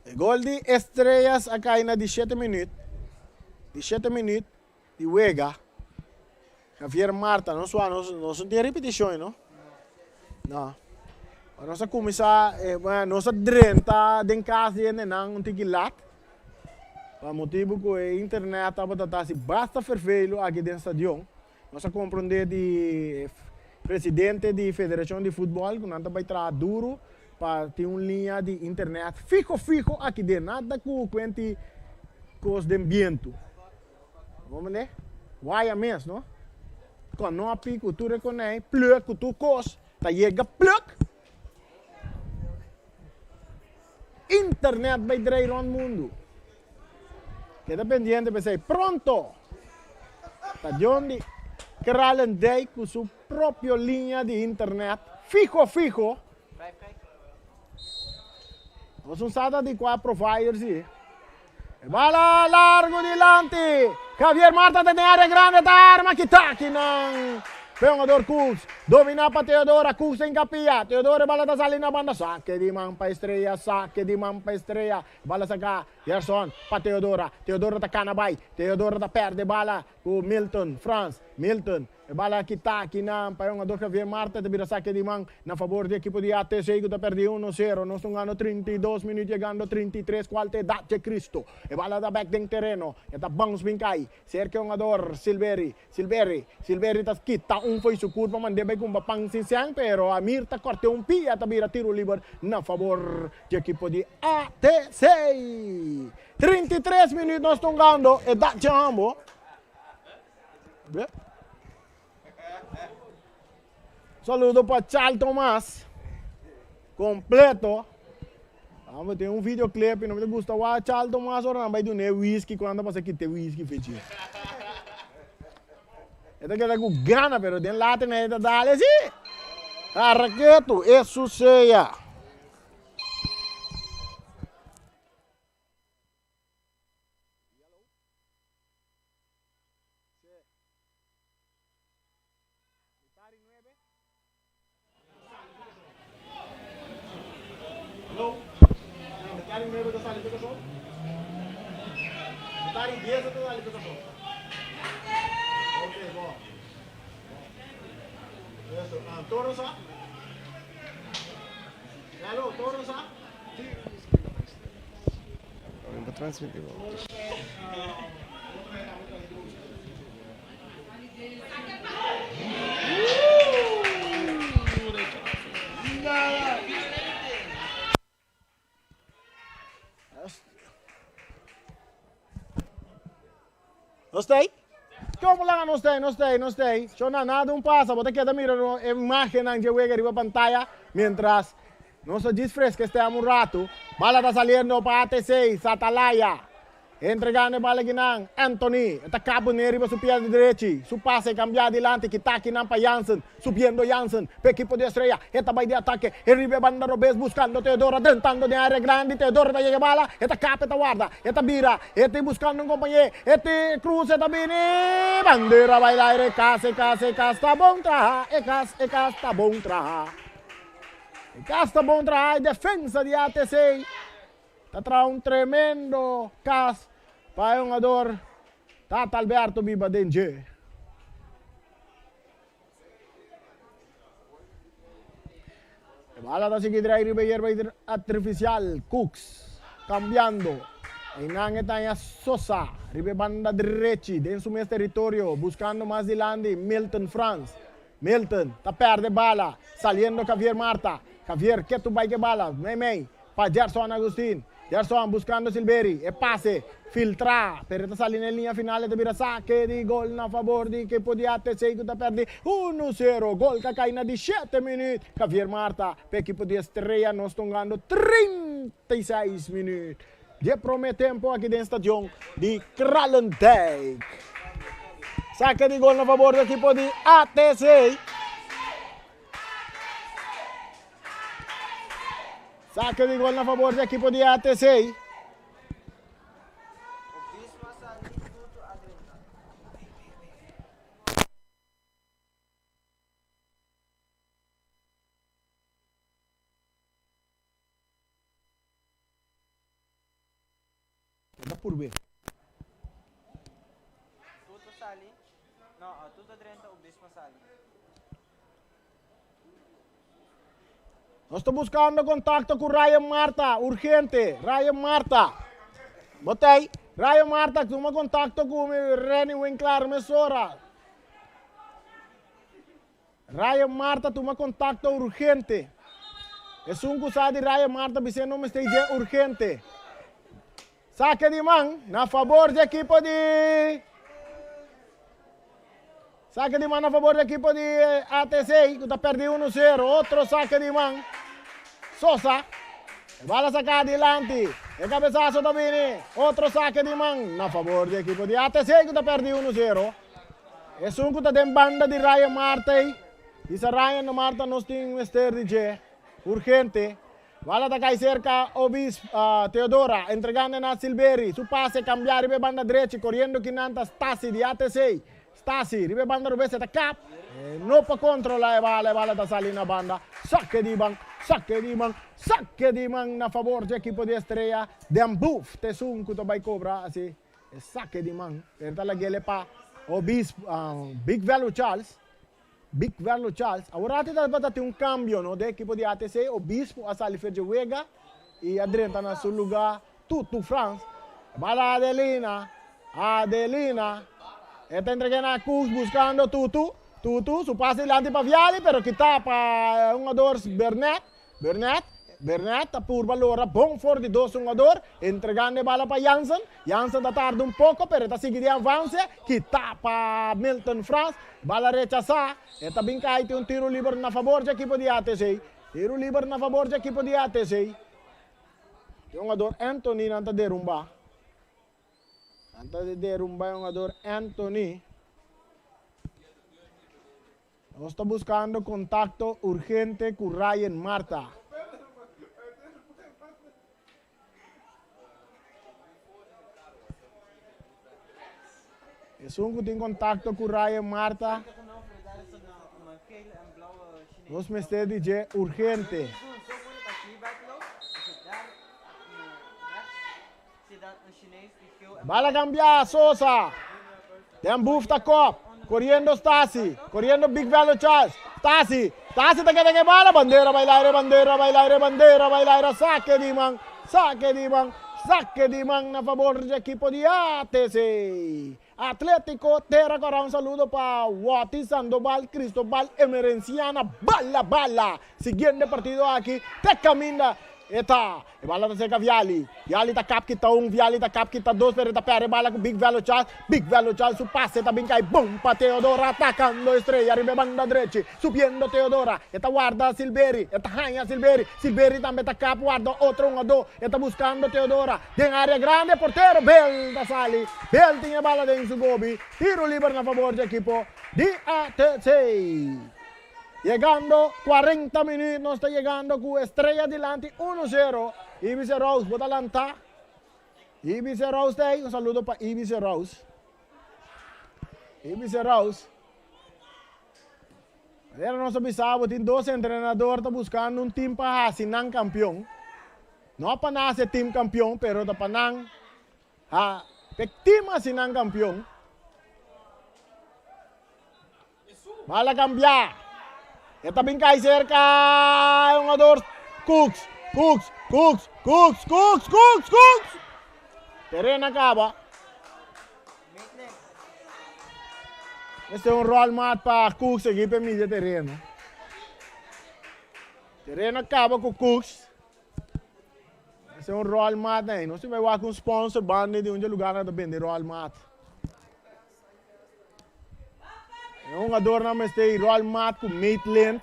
E gol di Estrellas a kai na di shete minüt, di shete minüt di wega. Javier Marta, nos wak, nos nos no tin ripitishon ei no? No. Nos a kuminsá, nos a drenta den kas di hendenan un tiki lat, pa motibu ku e internet tabata ta hasi basta fervelu aki den stadion. Nos a komprondé di presidente di federashon di futbòl ku nan ta bai traha duru pa tin un liña di internet fiho fiho aki den, nada ku kuenti kos den bientu. Bo mende? Waya mes, no? Kònòpi ku tur e konei, plug ku tur kos, ta yega plug. Internet bai drei rònt mundu. Keda pendiente p'esei. Pronto! Stadion di Kralendijk ku su propio liña di internet fiho fiho. Nos un sa ta di kua provider si. E bala largu dilanti. Javier Marta ta den área grande ta arma kita akinan. P'e hungador Cooks. Dominá pa Teodora. Cooks ta hinkapia. Teodora e bala ta sali na banda. Sake di man pa Estrella. Sake di man pa Estrella. E bala saka Gerson pa Teodora. Teodora ta kana bai. Teodora ta perde bala ku Milton Frans. Milton E bala kita akinan pa e hungador Javier Marte ta bira sake di man na fabor di ekipo di ATC ku ta perdi uno sero. Nos ta hungando 32 minuut yegando 33 kual ta e Dache Cristo. E bala ta bek den tereno. E ta bounce bin kai serka e hungador Silveri. Silveri. Silveri ta kita un fo'i su kurpa mand'é bai kumba pan sin sèn pero Amir ta kòrt'é un pia ta bira tiro liber na fabor di ekipo di ATC. 33 minuut nos ta hungando e Dache Hambo. Saludo pa Charles Thomas. Completo. Amo tin un videoclip y no me gusta wa Charles Thomas ora nan bai dune whisky cuando pasa kite whisky fechi. E ta keda ku gana pero den later na e ta dale así. Arraketu, eso sea. Nos ta ei? Como laga nos ta ei, nos ta ei, nos ta ei. Shona, nada un pasa, bo ta keda mira no e imagennan dje wega riba pantaya, mientras nos ta djis fresca e stem un ratu. Bala ta saliendo pa ATC, Satalaya. Entregando e bala kinan, Anthony. E ta kap ne riba su pia drechi. Su pase kambia dilanti, kita kinan pa Jansen. Subiendo Jansen pa ekipo di Estrella. E ta bai di atake. E riba e banda robes buskando Teodoro drentando den area grandi. Teodoro ta yega e bala. E ta kap, e ta warda. E ta bira. E ta buskando un kompañé. E ta krusa, e ta bini. Bandera bai laire. E kas, e kas, e kas ta bon traha. E kas, e kas ta bon traha. E kas ta bon traha. E defensa di ATC ta traha un tremendo kas pa e hungador Tata Alberto biba den dje. E bala ta sigui drai riba e yerba artificial. Cooks cambiando. Einan e taña Sosa riba e banda drechi den su mes territorio buscando mas dilanti Milton Frans. Milton ta perde bala saliendo Javier Marta. Javier ketu bai ke bala mei mei. Pa Gerson Agustin. Gerson buscando Silveri. E pase filtra, pero e ta sali na e liña final. E ta bira sake di gol na fabor di ekipo di ATC cu ta perdi uno sero. Gol ca cay na di shete minuut. Javier Marta pa ekipo di Estrella. Nos ta hungando 36 minuut di e prome tempo aki den stadion di Kralendijk. Sake di gol na fabor di ekipo di ATC. Sake di gol na fabor di ekipo di ATC. Laga purbe. Tutu sali. No, Tutu drenta, Obispo sali. Nos ta buscando contacto cu Ryan Marta, urgente. Ryan Marta. Botei. Ryan Marta, tuma contacto cu mi Renny Winklar mesora. Ryan Marta, tuma contacto urgente. Esun cu sa di Ryan Marta bis'é no mester dje urgente. Saque di man na fabor di ekipo di Saque di man na fabor di ekipo di ATC cu ta perdi uno zero. Otro saque di man. Sosa. E bala saca adilanti. E cabezazo ta bini. Otro saque di man na fabor di ekipo di ATC cu ta perdi uno zero. Esun cu ta den banda di Ryan Marta. Bisa Ryan Marta nos tin mester di dje. Urgente. Bala ta kai serka Obis Teodora, entregando na Silveri. Su pase kambia riba e banda drechi, koriendo kinan ta Stasi di ATC. Stasi riba e banda rubes e ta kap. E no por kontrola e bala, e bala ta sali na banda. Sake di man, sake di man, sake di man na fabor dje ekipo di Estrella. Den Boef ta esun ku ta bai kobra asi e sake di man. Pero ta lag'el e pa Obis Big Velu Charles. Big Verlo Charles, Awor ati tabata tin un cambio no den ekipo di ATC, Obispo a sali fer dje wega y a drenta na su luga Tutu Frans. Bala Adelina, Adelina, e ta entrega na Cooks buscando Tutu, Tutu su pase dilanti pa Viali pero kita pa e hungador Bernet, Bernet, Bernet ta purba lora bon for di dos hungador, entregando e bala pa Jansen. Jansen ta tarda un poko, pero e ta sigui di avanse, kita pa Milton Frans. Bala rechasá, e ta bin kai tin un tiro liber na fabor dje ekipo di ATC. Tiro liber na fabor dje ekipo di ATC. E hungador Anthony nan ta derumba. Nan ta derumba e hungador Anthony. Nos ta buscando contacto urgente cu Ryan Marta. Esun cu tin contacto cu Ryan Marta, nos mester di dje urgente. Bala cambia, Sosa. Den Boef ta kop. Coriendo Stasi. Coriendo Big Velo Charles. Stasi. Stasi ta keda ke bala. Bandera bai laire, bandera bai laire, bandera bai laire. Sake di man. Sake di man. Sake di man na fabor di ekipo di ATC. Atletico Tera Cora un saludo pa Wati Sandoval Cristobal Emerenciana Bala Bala. Siguiente partido aki te caminda e ta. E bala ta cerca Viali. Viali ta kap kita un, Viali ta kap kita dos, pero e ta perde e bala cu Big Velo Charles. Big Velo Charles su pase ta bin cay bon pa Teodora atacando Estrella riba e banda drechi. Subiendo Teodora, e ta warda Silveri, e ta haña Silveri. Silveri tambe ta kap warda otro hungadó. E ta buscando Teodora den area grandi, e portero Bel ta sali. Bel tin e bala den su gobi. Tiro liber na fabor dje ekipo di ATC. Yegando 40 minuut nos ta yegando cu Estrella dilanti uno zero. Ibis Rose bo ta lanta. Ibis Rose ta ey. Un saludo pa Ibis Rose. Ibis Rose. Manera nos a bisa bo tin dos entrenador ta buscando un team pa haci nan campeon. No pa nan haci team campeon pero ta pa nan ha pe team haci nan campeon. Bala cambia. E ta bin cay cerca e hungador Cooks. Cooks, Cooks, Cooks, Cooks, Cooks, Cooks. Terreno a caba. Este un roll mat pa Cooks aquí pa midi terreno. Terreno a caba cu Cooks. Este un roll mat ahí. No si bai wak un sponsor banda di un lugar na ta bende roll mat. E hungadornan mester i ròl mat ku Maitland.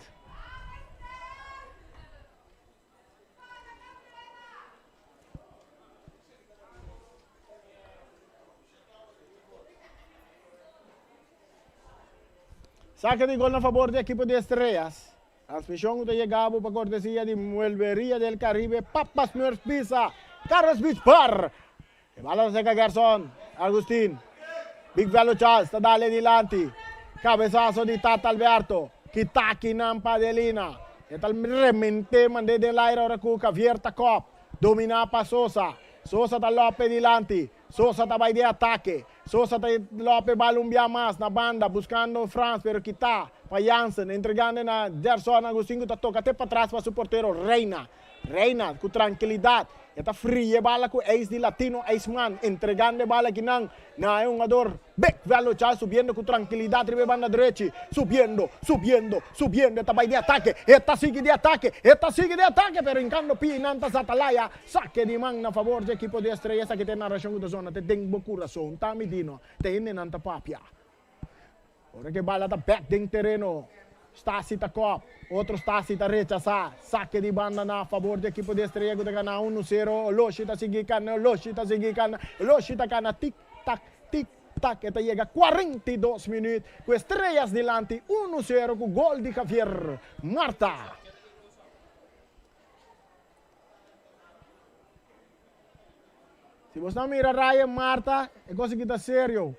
Saka di gol na fabor di ekipo di Estrellas. Transmishon ku ta yega bo pa kortesia di Muelberia del Caribe, Papas Smurfs Pizza, Carlos Beach Bar. E bala ta serka Gerson Agustin. Big Velo Charles ta dale dilanti. Cabezazo di Tata Alberto. Kita kinan pa Adelina. E ta remente mand'é den laira ora ku Javier ta kòp. Dominá pa Sosa. Sosa ta lòp'e dilanti. Sosa ta bai den atake. Sosa ta lope bal un bia mas na banda buscando Frans pero kita pa Jansen entregando na Gerson Agustin cu ta toca te patras pa su portero Reina. Reina cu trankilidad e ta fria e bala cu ijs di Latino Ijsman entregando e bala akinan na e hungador Bek Velochal subiendo cu trankilidad riba e banda drechi subiendo subiendo subiendo e ta bay di atake e ta sigui di atake e ta sigui di atake pero hincando pia y nan ta Zatalaya sake di man na favor dje ekipo di Estrella esaki ta e narracion cu ta zona te den bo curason ta mi dino te hendenan ta papia. Ora ku e bala ta bèk den tereno, Stasi ta kòp, otro Stasi ta rechasá. Sake di banda na fabor di ekipo di Estrella ku ta gana unu sero. Oloshi ta sigui kana, Oloshi ta sigui kana, Oloshi ta kana tik tak, tik tak. E ta yega 42 minüt ku Estrellas dilanti unu sero ku gol di Javier Marta. Si bos no mira Ryan Marta, e cosa aki ta serio.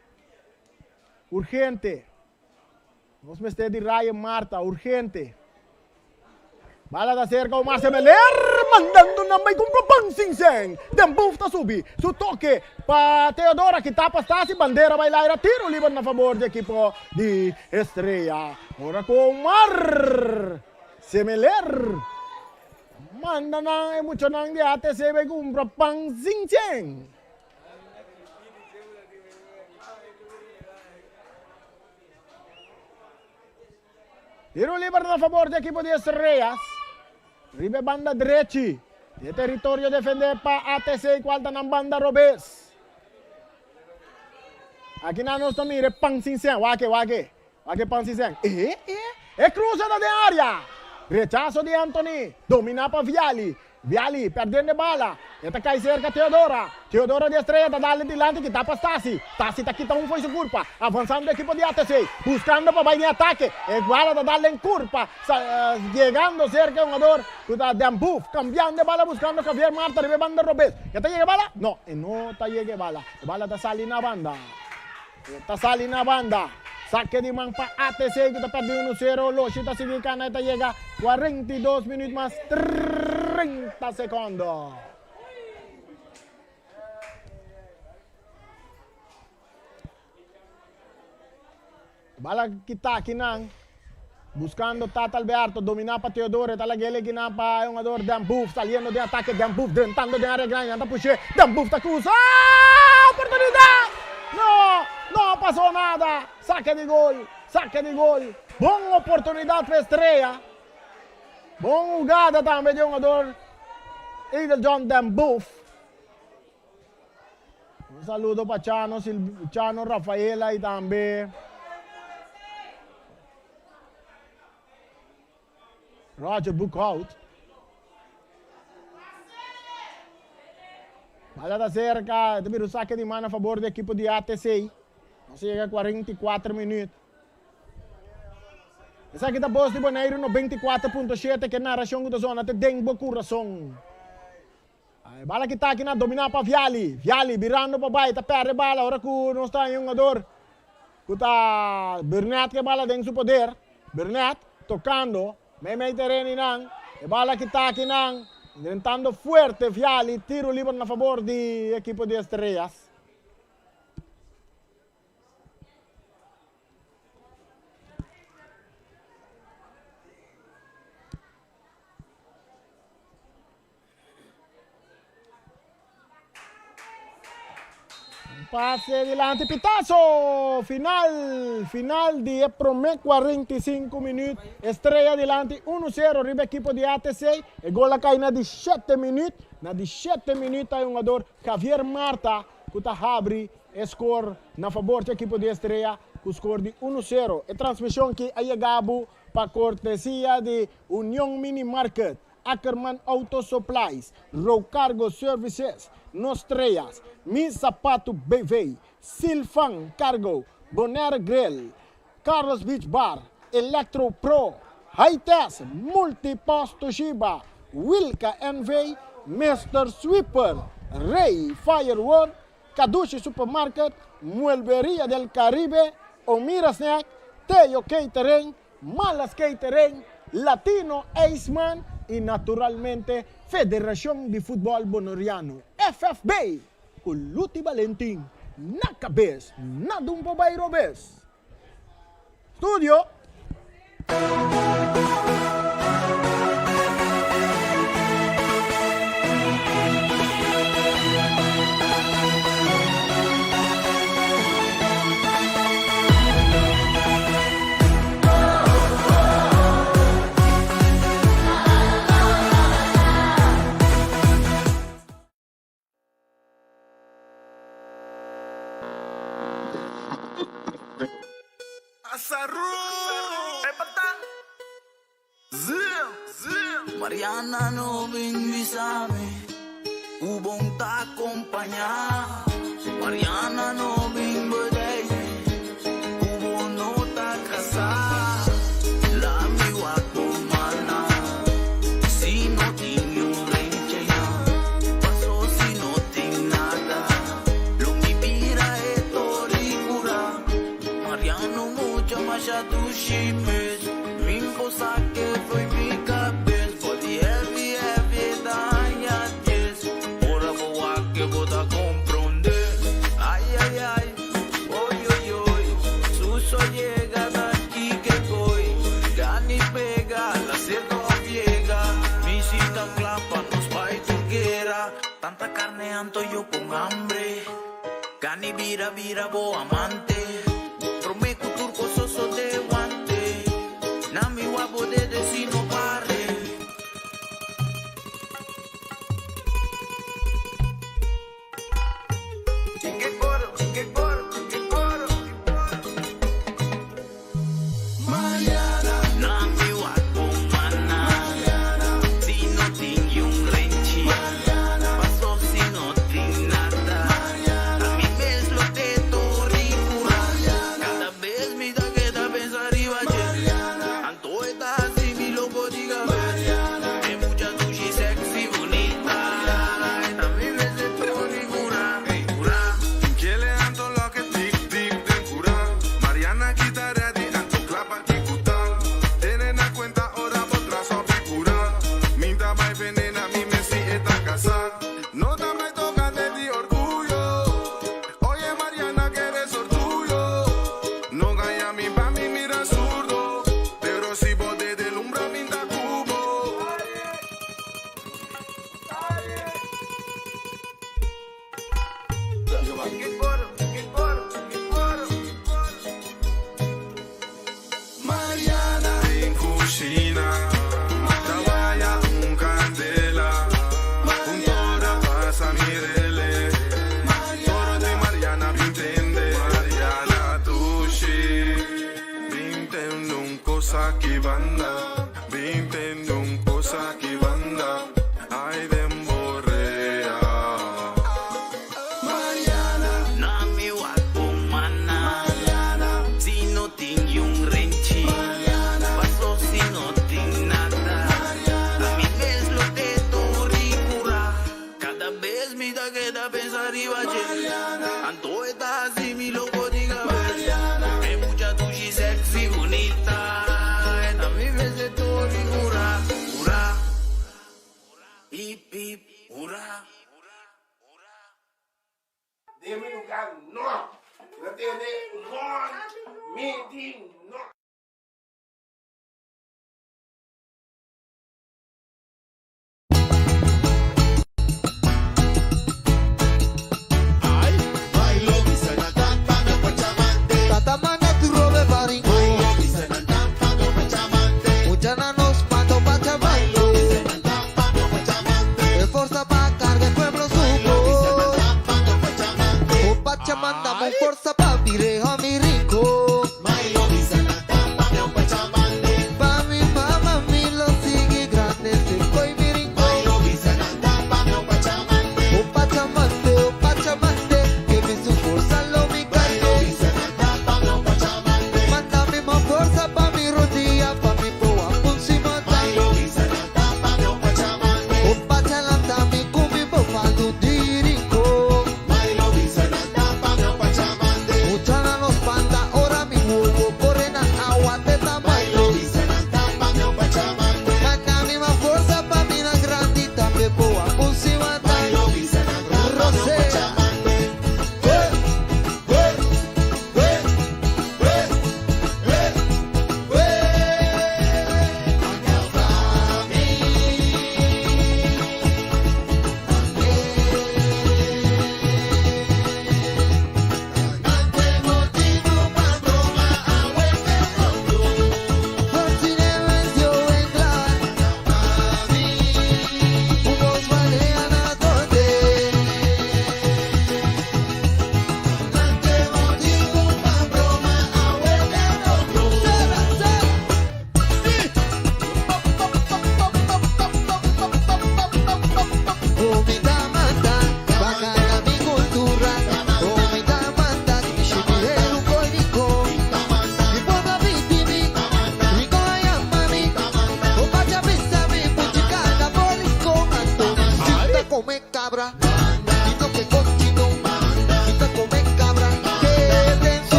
Urgente. Nos mester di Ryan Marta, urgente. Bala ta cerca Omar Semeler, mandando nan bai cumpra pan sin sen. Den boef ta subi, su toque pa Teodora ki tapa Stasi, bandera bai laira, tiro liber na favor di equipo di Estrella. Ora cu Omar Semeler Manda nan e muchanan di ATC bai kumpra pan sin chen. Tiro liber na fabor di ekipo di Estrellas. Riba e banda drechi di e teritorio defende pa ATC kual ta nan banda robes. Aki nan nos ta mira e pan sin sen. Wak e, wak e. Wak e pan sin sen. E, e, e cruza ta den area. Rechazo di Anthony. Domina pa Viali. Viali perdiendo e bala. E ta cay cerca Theodora. Theodora di Estrella ta dale dilanti kita pa Stasi. Stasi ta kita un fo'i su curpa. Avanzando ekipo di ATC. Buscando pa bay den atake. E bala ta dale den curpa. Sa, yegando cerca e hungador cu ta Den Boef. Cambiando e bala buscando Javier Marta riba e banda robes. E ta yega e bala? No, e no ta yega e bala. E bala ta sali na banda. E ta sali na banda. Sake di man pa ATC ku ta pèrdè unu sero. Loshi ta sigui kana e ta yega 42 minüt mas 30 sekondo. Bala kita akinan. Buscando Tata Alberto, domina pa Teodoro, e ta lag'el ekinan pa e hungador Dan Boef, saliendo den atake, Dan Boef drentando den area grandi, nan ta push'é, Dan Boef ta cruza, oportunidad! No, no pasó nada, saque di gol, saque di gol, bon oportunidad pa Estrella, bon hugada tambe di e hungador Edeljohn Dan Boef. Un saludo pa Chano, Chano Rafaela y tambe Roger Boekhout. Bala ta cerca, ta bira un saque di mano a favor di equipo di ATC. Nos a yega 44 minuut. Esaki ta Bos di Boneiru 94.7 ke narracion ku ta zona te den bo kurason. E bala ki ta aki na domina pa Viali. Viali birando pa bai ta perde bala ora ku nos ta haña un hungador ku ta Burnett ku e bala den su poder. Burnett tokando meimei tereno einan. E bala ki ta aki nan drentando fuerte Viali tiro liber na fabor di ekipo di Estrellas. Pase dilanti Pitazo! Final, final di e prome 45 minuut. Estrella dilanti 1-0 riba ekipo di ATC. E gol a kai na di 7 minuut. Na di 7 minuut ta e hungador Javier Marta ku ta habri e skor na fabor di ekipo di Estrella ku skor di 1-0. E transmishon ki a yega bo pa kortesia di Union Mini Market. Ackerman Auto Supplies, Row Cargo Services, Nostreas, Mi Sapatu BV, Silfan Cargo, Bonaire Grill, Carlos Beach Bar, Electro Pro, Hi-Test, Multipost Toshiba, Wilka NV, Mister Sweeper, Rey Firework, Kadushi Supermarket, Muelberia del Caribe, Omira Snack, Teo Catering, Malas Catering, Latino Ijsman y naturalmente Federacion di Futbol Boneriano, FFB. ku Luti Balentin na kabes, nada un por bai robes. Studio. Mariana no bin bisa mi ku bon ta kompañá. Mariana no bin bedei mi ku bo no ta kasá. La mi wak bo mana si no tin niun rencha ya. Paso si no tin nada lo mi bira e tori kura. Mariano mucha masha dushi mes. Min bo sa ke foi mi kabes. Body heavy heavy e ta haña dies. Ora bo wak ke bo ta komprondé. Ay ay ay, oy oy oy. Suso yega ta kike koy. Gani pega, la sierka of yega. Mi si ta kla pa nos bai tur guera. Tanta karne anto yo con hambre. Gani bira bira bo amante. Prome ku tur kos sosode wante. Na mi wak bo dede si no pare. Na mi wak bo mana si no tin yun renchi. Paso si no tin nada. Ami mes lo te tori pura. Kada bes mi ta keda pensa riba dje. Anto e ta hasi mi loko di kabes. E mucha dushi sexy bunita. E ta mi mes e tori pura. Pura. Kele anto loke dik dik den kura. Mariana kita ready anto kla pa kikuta. Tene na kuenta ora bo traso figura. Minta bai venena mi mes si e ta kasa. No ta mai tokante di orguyo. Oye Mariana kere sortuyo. No gaña mi pa mi mira surdo. Pero si bo dede lumbra minta kubo. Den kushina ta waya un kandela. Un tora pasa mirele. Toro di Mariana bintende. Mariana dushi. Bintende un kos aki banda. Bintende un kos aki banda. Ai den borea. Na mi wak bo mana si no tin yun renchi. Paso si no tin nada. Ami mes lo te tori kura. Kada bes mi ta keda pensa riba dje. Anto e ta hasi mi loko di kabes. E mucha dushi sexy bunita. E ta mi mes e tori kura. Kura. Hip hip hura. Den mi lugar no. No tene one meeting no. Tata manda tu robe pa rincon. Mucha na nos mando pa chamando. E forsa pa carga e pueblo su voz. O Pachamanda mon forsa pa mireja mi rincon. Pa mi mama mi lo sigue grande se coy mi rincon. O Pachamante, o Pachamante, que mi su forza lo mi cargue. Mándame más fuerza pa mi rodilla, pa mi proa pun si mata. O Pachalanta mi cumi bo pa rincon.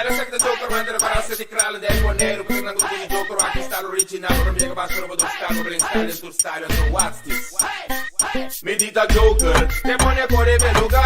Esaki ta Joker man ta para seti kralen den Boneiru Ku nan grupo di Joker wak style original Ora mi yega basha roba dos style Bo blen style den tur style anto what's this? Mi di ta Joker Te pone kore be luga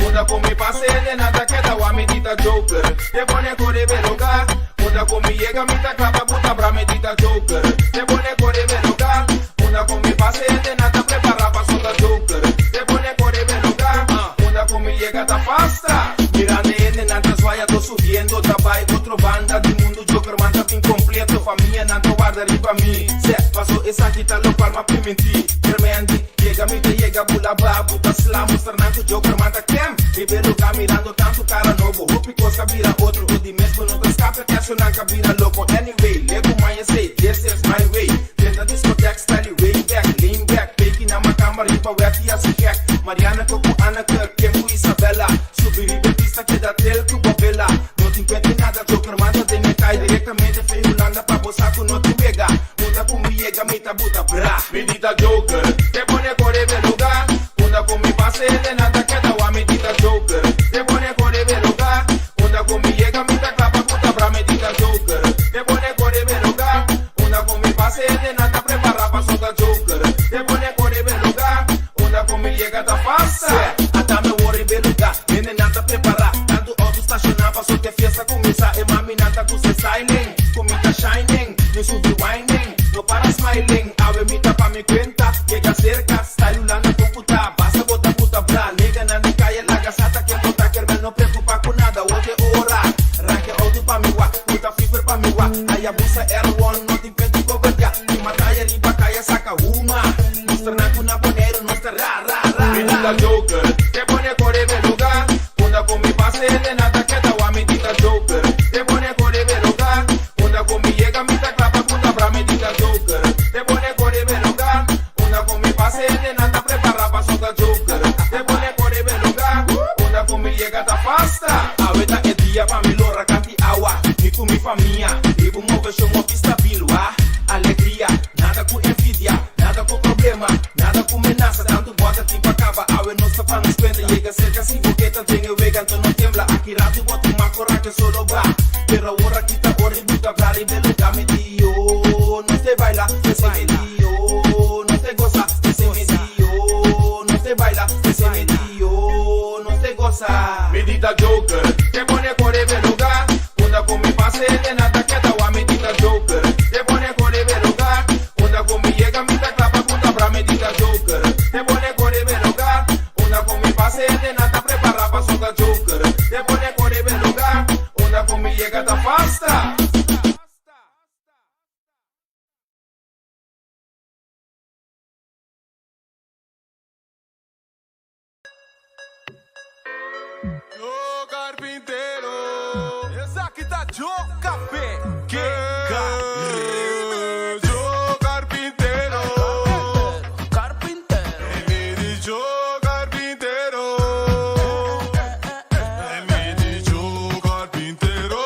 Unda ku mi pasa hende nan ta keda wak Mi di ta Joker Te pone kore be luga Unda ku mi yega mi ta klapa buta bra Mi di ta Joker Te pone kore be luga Unda ku mi pasa hende nan ta prepara paso ta Joker Te pone kore be luga Unda ku mi yega ta pasta Mirando hende nan ta zwaya to subiendo Ta bai otro banda di mundu Joker man ta bin completo Famia nan ta warda riba mi Sè, paso esaki ta locual m'a priminti Kermendi, yega mi ta yega Bula ba, buta sla Mustra nan cu Joker man ta kem Riba e lugar mirando tanto cara nobo Hopi cos ka bira otro O di mes bo no ta scape Caso nan ka bira loco Anyway, lego maya say This is my way Drenta discotheque style way back Lean back, peki na macamba Riba wet y haci gek Mariana ko ku Anneke, Kim ku Isabella Subi riba e pista keda tel ku bo bela No tin cuenta nada, Joker manda den e kai Directamente fei Hulanda pa bo sa ku no tin wega Unda ku mi yega mi ta buta bra Mi di ta Joker, te pone kore be luga Unda ku mi pasa hende nan ta keda wak Mi di ta Joker, te pone kore be luga Unda ku mi yega mi ta klapa buta bra Mi di ta Joker, te pone kore be luga Unda ku mi pasa hende nan ta prepara paso ta Joker, te pone kore be luga Unda ku mi yega ta pasa. Ata mi wor riba e lugá, hendenan ta prepará. Tantu outo stashoná paso te fiesta kuminsá. E maminan ta gusta e styling, ku mi ta shining. Mi subi wining, no para smiling. Awe mi ta pa mi kuenta, yega serka. Style Hulanda kon ku ta, basta bo ta puta bra. Neganan di kaya laga sa ta ken bo ta kermel no preokupá ku nada. Wote ora, ranke outo pa mi wak, puta fifer pa mi wak. Hayabusa R1, no tin penti koberdiá. Tin mataya riba kaya saka huma. Mustra nan ku na Boneiru nos ta ra ra ra ra. Mi di ta Joker, te pone kore be luga. Unda ku mi pasa hende nan ta keda wak. Mi di ta Joker, te pone kore be luga. Unda ku mi yega mi ta klapa ku ta bra. Mi di ta Joker, te pone kore be luga. Unda ku mi pasa hende nan ta prepara paso ta Joker, te pone kore be luga. Unda ku mi yega ta fasta. Awe ta e dia pa mi lora kanti awa. Mi ku mi famia, riba un moveshon hopi stabil wa. Alegria, nada ku envidia, nada ku problema, nada ku menasa. Tantu bòta tin pa kaba, awe nos ta pa nos kuenta. Yega serka si bo ke ta den e wega, anto no tembla. Aki ratu bo tin mas korahe solo ba. Pero awor aki ta ora i buta bra riba e lugá. Mi di oh, nos te baila, p'esei mi di oh, nos te gosa, p'esei mi di oh, nos te baila, p'esei mi di oh, nos te gosa. Mi di ta Joker, te pone kore be lugá. Unda ku mi pasa hende nan ta keda wak. Mi di ta Joker, te pone kore be lugá. Unda ku mi yega mi ta klapa ku ta bra. Mi di ta Joker, te pone kore be lugá. Unda ku mi pasa hende nan ta prepara paso ta Joker, te pone kore be lugá. Unda ku mi yega ta fasta. Yo carpintero. Esaki ta Yo Café. Ke Yo carpintero. Carpintero. Mi di yo carpintero. Mi di yo carpintero.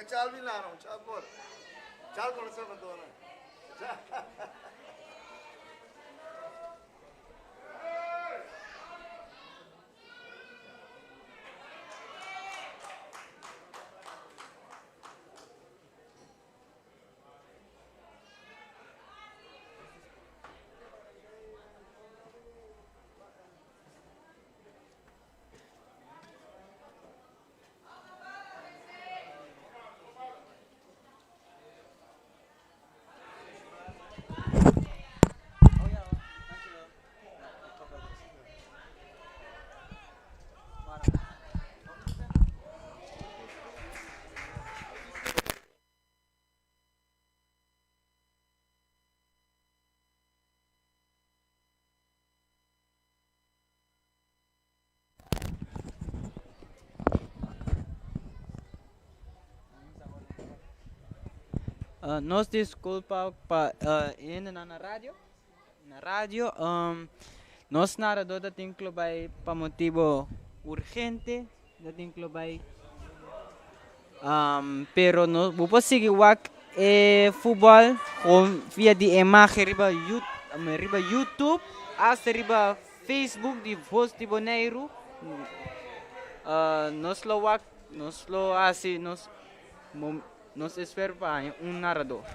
Chal Milano, chal por. Chal con Salvador. Nos disculpa pa e hendenan na radio. Na radio nos narador ta tin cu bay pa motibo urgente ta tin cu bay pero no bo por sigui wak e futbol via di e imagen riba riba youtube hasta riba facebook di Voz di Boneiru nos lo wak nos lo haci nos Nos esfer pa haña un narador.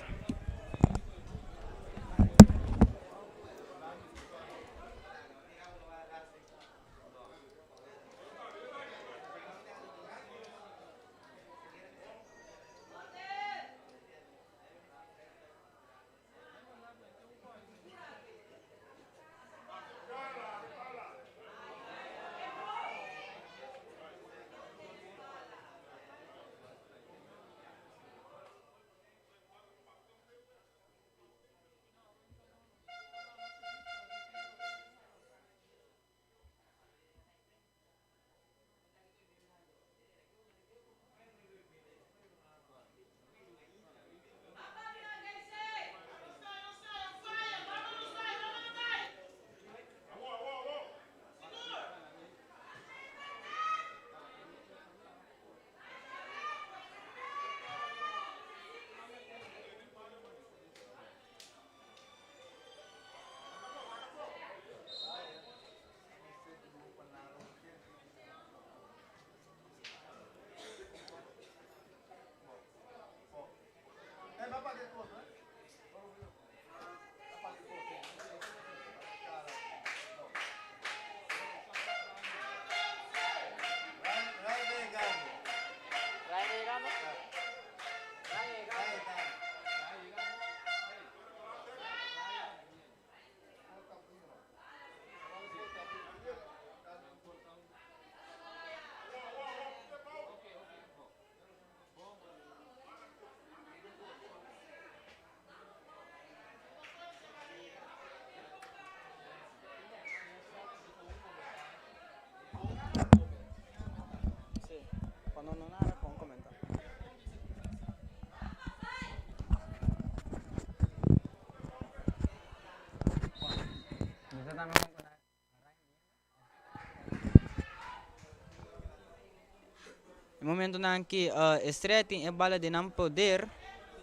E momentonan aki Estrella tin e bala den nan poder.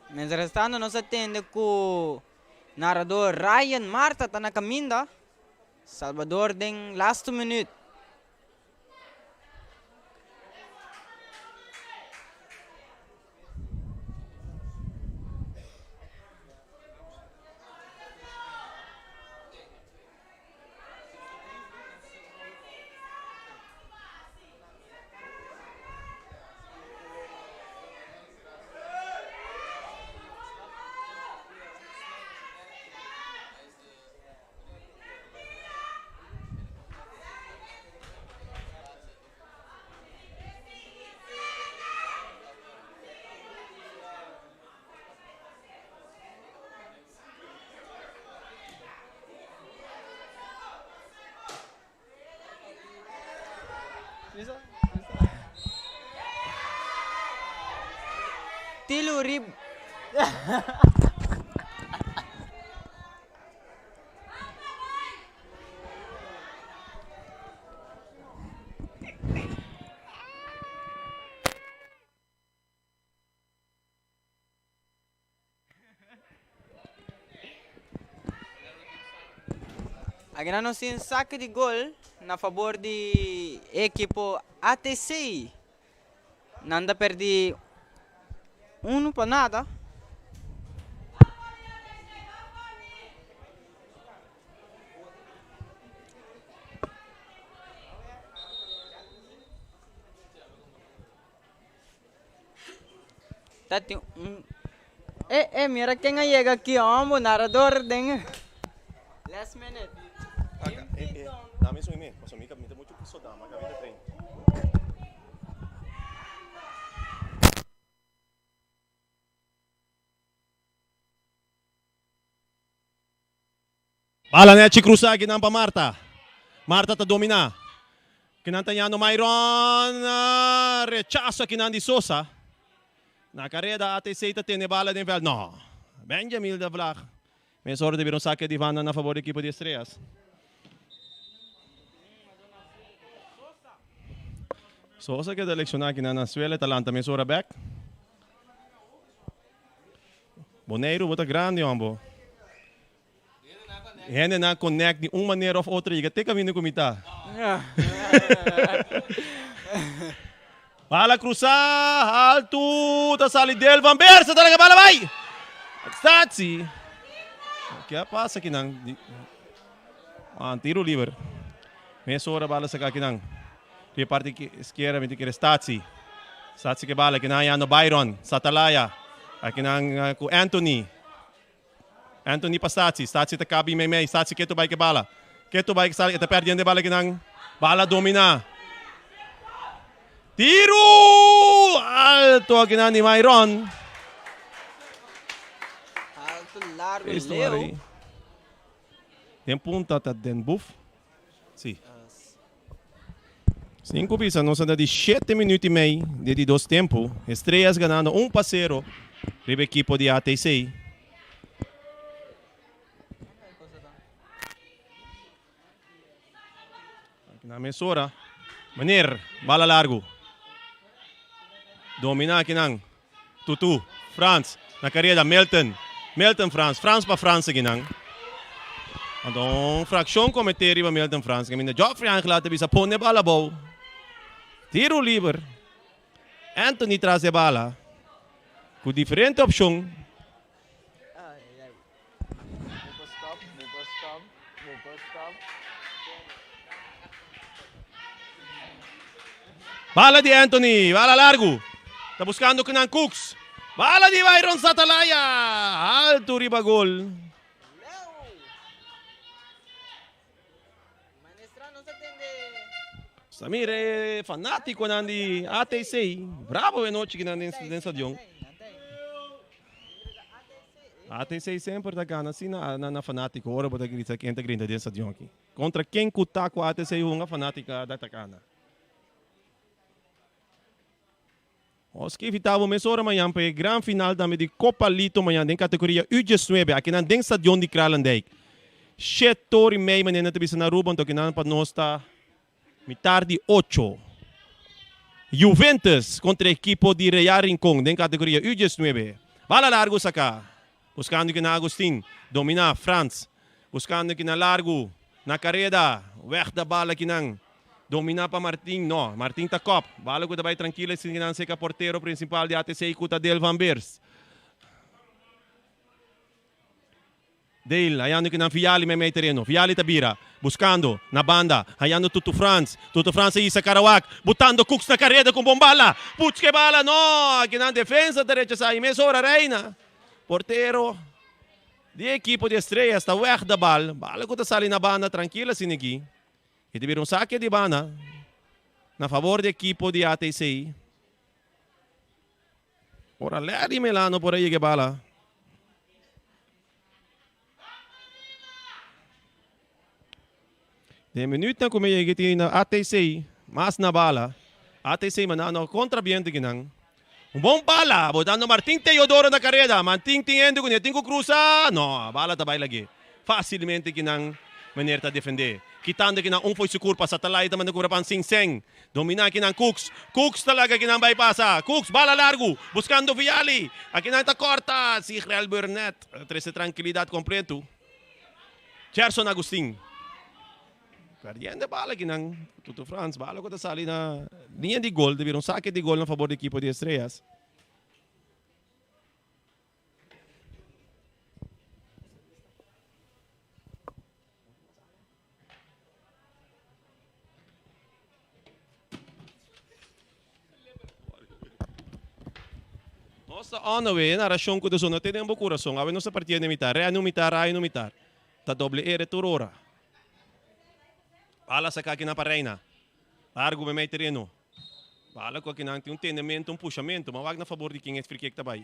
Mientrastanto nos a tende ku narador Ryan Marta ta na kaminda. Salvador den lastu minuut. Tilu rib. Akinan nos tin sake di gol na fabor di ekipo ATC. Nan ta perdi uno pa nada. Ta tin un E e mira ken a yega aki hombo narador den last minute. Aka e e dame su ime pasobra mi mi ta mucho piso dama ka mi ta train. Bala nechi cruza kinan pa Marta. Marta ta domina. Kinan ta yando Myron. Rechazo kinan di Sosa. Na careda ATC ta tene bala den veld. No. Benjamin de Vlag. Mesora ta bira un sake di banda na fabor di ekipo di Estrellas. Sosa keda leksiona aki na suela e ta lanta mesora bek. Boneiru bo ta grandi hombo. Hendenan connect di un manera of otro yega te caminda cu mi ta. Bala cruza alto ta sali Del van Beersen ta laga bala bay. Statie. Ke a pasa akinan? Ah, tiro liber. Mesora bala saca akinan. Di parti izquierda mi ta kere Statie. Statie ke bala akinan hayando Byron Satalaya. Akinan cu Anthony. Anthony pa Statie. Statie ta kabi meimei. Statie ketu bai ke bala. Ketu bai ke sali. E ta perdiendo e bala kinan. Bala domina. Tiru! Alto akinan di Myron. Alto, largo, leu. Den punta ta Den Boef. Si. Sin ku bisa nos a ta di shete minuut i mei di di dos tempu. Estrellas ganando un pa sero riba ekipo di ATC. Na mesora, meneer, bala largu. Domina akinan. Tutu, Frans, na kareda Milton, Milton Frans, Frans pa Frans akinan. Anto un frakshon kometé riba Milton Frans kaminda Geoffrey Angela ta bisa pone bala abou. Tiru liber. Anthony tras e bala ku diferente opshon. Bala di Anthony, bala largu. Ta buscando Kenan Cooks. Bala di Byron Satalaya. Alto riba gol. Samir e fanaticonan di ATC. Bravo e nochi kinan den stadion. ATC semper ta gana si na na fanatico ora bo ta grita ken ta grinta den stadion aki. Contra ken cu ta cu ATC hunga fanatica ta gana. Nos ke invita bo mesora mañan pa e gran final tambe di Copa Lito mañan den categoria U diesnuebe akinan den stadion di Kralendijk. Shet ora y mei manera nan ta bisa na Aruba anto akinan pa nos ta mitar di ocho. Juventus contra ekipo di Real Rincon den categoria U diesnuebe. Bala largo saca. Buscando kinan Agustin, domina Frans. Buscando kinan largo, na careda, weg da bala kinan. Domina pa Martin, no, Martin ta kop. Bala cu ta bay trankilo sin kinan seca portero principal di ATC cu ta Dale van Beers. Dale hayando kinan Viali mei mei tereno. Viali ta bira, buscando, na banda, hayando Tutu Frans. Tutu Frans a hisa Karawak, butando Cooks na careda cu bon bala. Puts ke bala, no! Kinan defensa ta rechasa y mesora Reina. Portero di ekipo di Estrellas ta weg da bal. Bala ku ta sali na banda trankil asina aki. I ta bira un sake di banda na fabor di ekipo di ATC. Ora Larry Melano por a yega e bala. Den minuutnan ku mi yega tin na ATC mas na bala. ATC mandando kontra biento kinan. Un bon bala botando Martin Teodoro na kareda. Martin tin hende kuné tin ku krusa. No, bala ta bai lag'é. Fasilmente kinan meneer ta defendé. Kitando kinan un fo'i su kurpa. Satalai ta manda kubra pan sin sen. Dominá kinan Cooks. Cooks ta laga kinan bai pasa. Cooks bala largu. Buskando Viali. Akinan ta kòrta. Sigrel Burnett a trese trankilidat kompletu. Gerson Agustin. Perdiendo e bala kinan. Tutu Frans. Bala ku ta sali na liña di gol. Ta bira un sake di gol na fabor di ekipo di Estrellas. Nos ta on the way, e narashon ku ta sona te den bo kurason. Awe nos ta partiendo den mitar, Renu mitar, Raino mitar. Ta doble ere tur ora. Bala saka akinan pa Reina. Largu meimei tereno. Bala ku akinan tin un tendementu, un pushamentu. Ma wak na fabor di ken e frikik ta bai.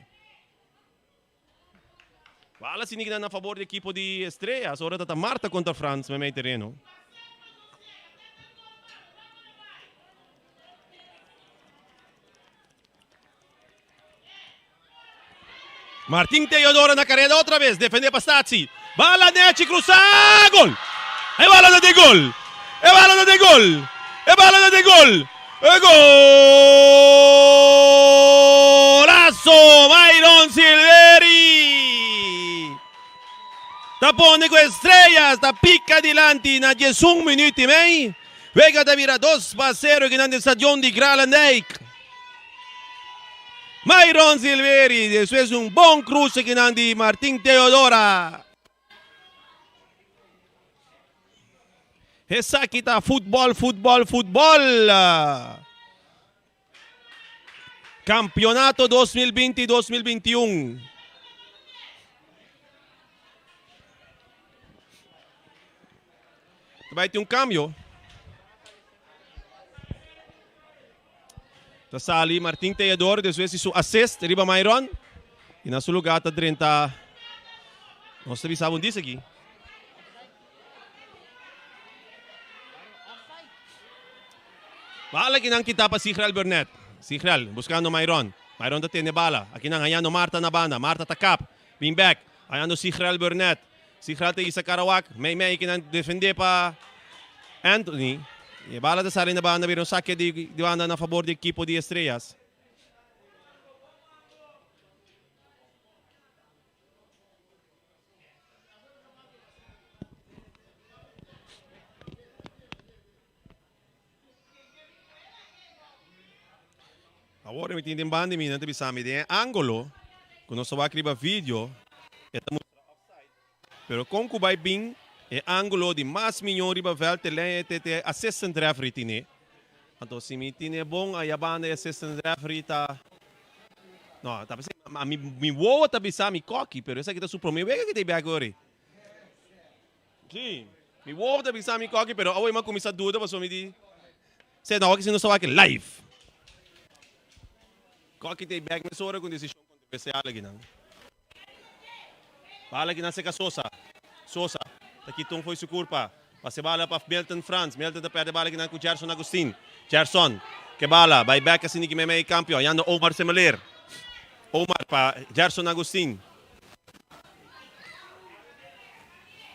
Bala sinigna na fabor di ekipo di Estrellas. Ora ta ta Marta kontra Frans meimei tereno. Martin Teodoro na careda otra vez, defende pa Statie. Bala nechi cruza, gol! E bala ta den gol! E bala ta den gol! E bala ta den gol! E golazo! Myron Silveri! Ta pone cu Estrellas ta pica dilanti na 11 minuut y mei. Wega ta bira 2-0 kinan den stadion di Kralendijk. Myron Silveri despues di un bon cruce kinan di Martin Teodora. Esaki ta futbol, futbol, futbol. Campeonato 2020-2021. Bai tin un cambio. Ta sali Martin Theodore despues di su assist riba Myron. Y na su lugar ta drenta nos ta bisa un dice aquí. Bala kinan kita pa Sigral Burnett. Sigral buscando Myron. Myron ta tene bala. Aki nan hayando Marta na banda. Marta ta kap. Bin back. Hayando Sigral Burnett. Sigral ta isa Karawak. Mei mei kinan defende pa Anthony. E bala ta sali na banda. Bira un sake di banda na favor di ekipo di Estrellas. Awor mi tin den banda di mi nan ta bisa mi den e angulo ku nos ta wak riba video e ta mustra offside pero kon ku bai bin e angulo di mas miño riba veld te lei te te assistant referee tine anto si mi tine bon aya banda e assistant referee ta no ta bisa mi mi wowo ta bisa mi koki pero esaki ta su prome wega ki ta bek ori. Sí, mi wowo ta bisa mi koki, pero awe mi a kuminsá duda pasobra mi di, Se, no, awor si nos ta wak live. Koki ta e bek mesora ku un desishon kontroversial akinan. Bala akinan seka Sosa. Sosa ta kita un fo'i su kurpa. Pasa e bala pa Milton Frans. Milton ta pèrdè bala akinan ku Gerson Agustin. Gerson ke bala bai bek asina ki meimei kampio. Ayando Omar Semeler. Omar pa Gerson Agustin.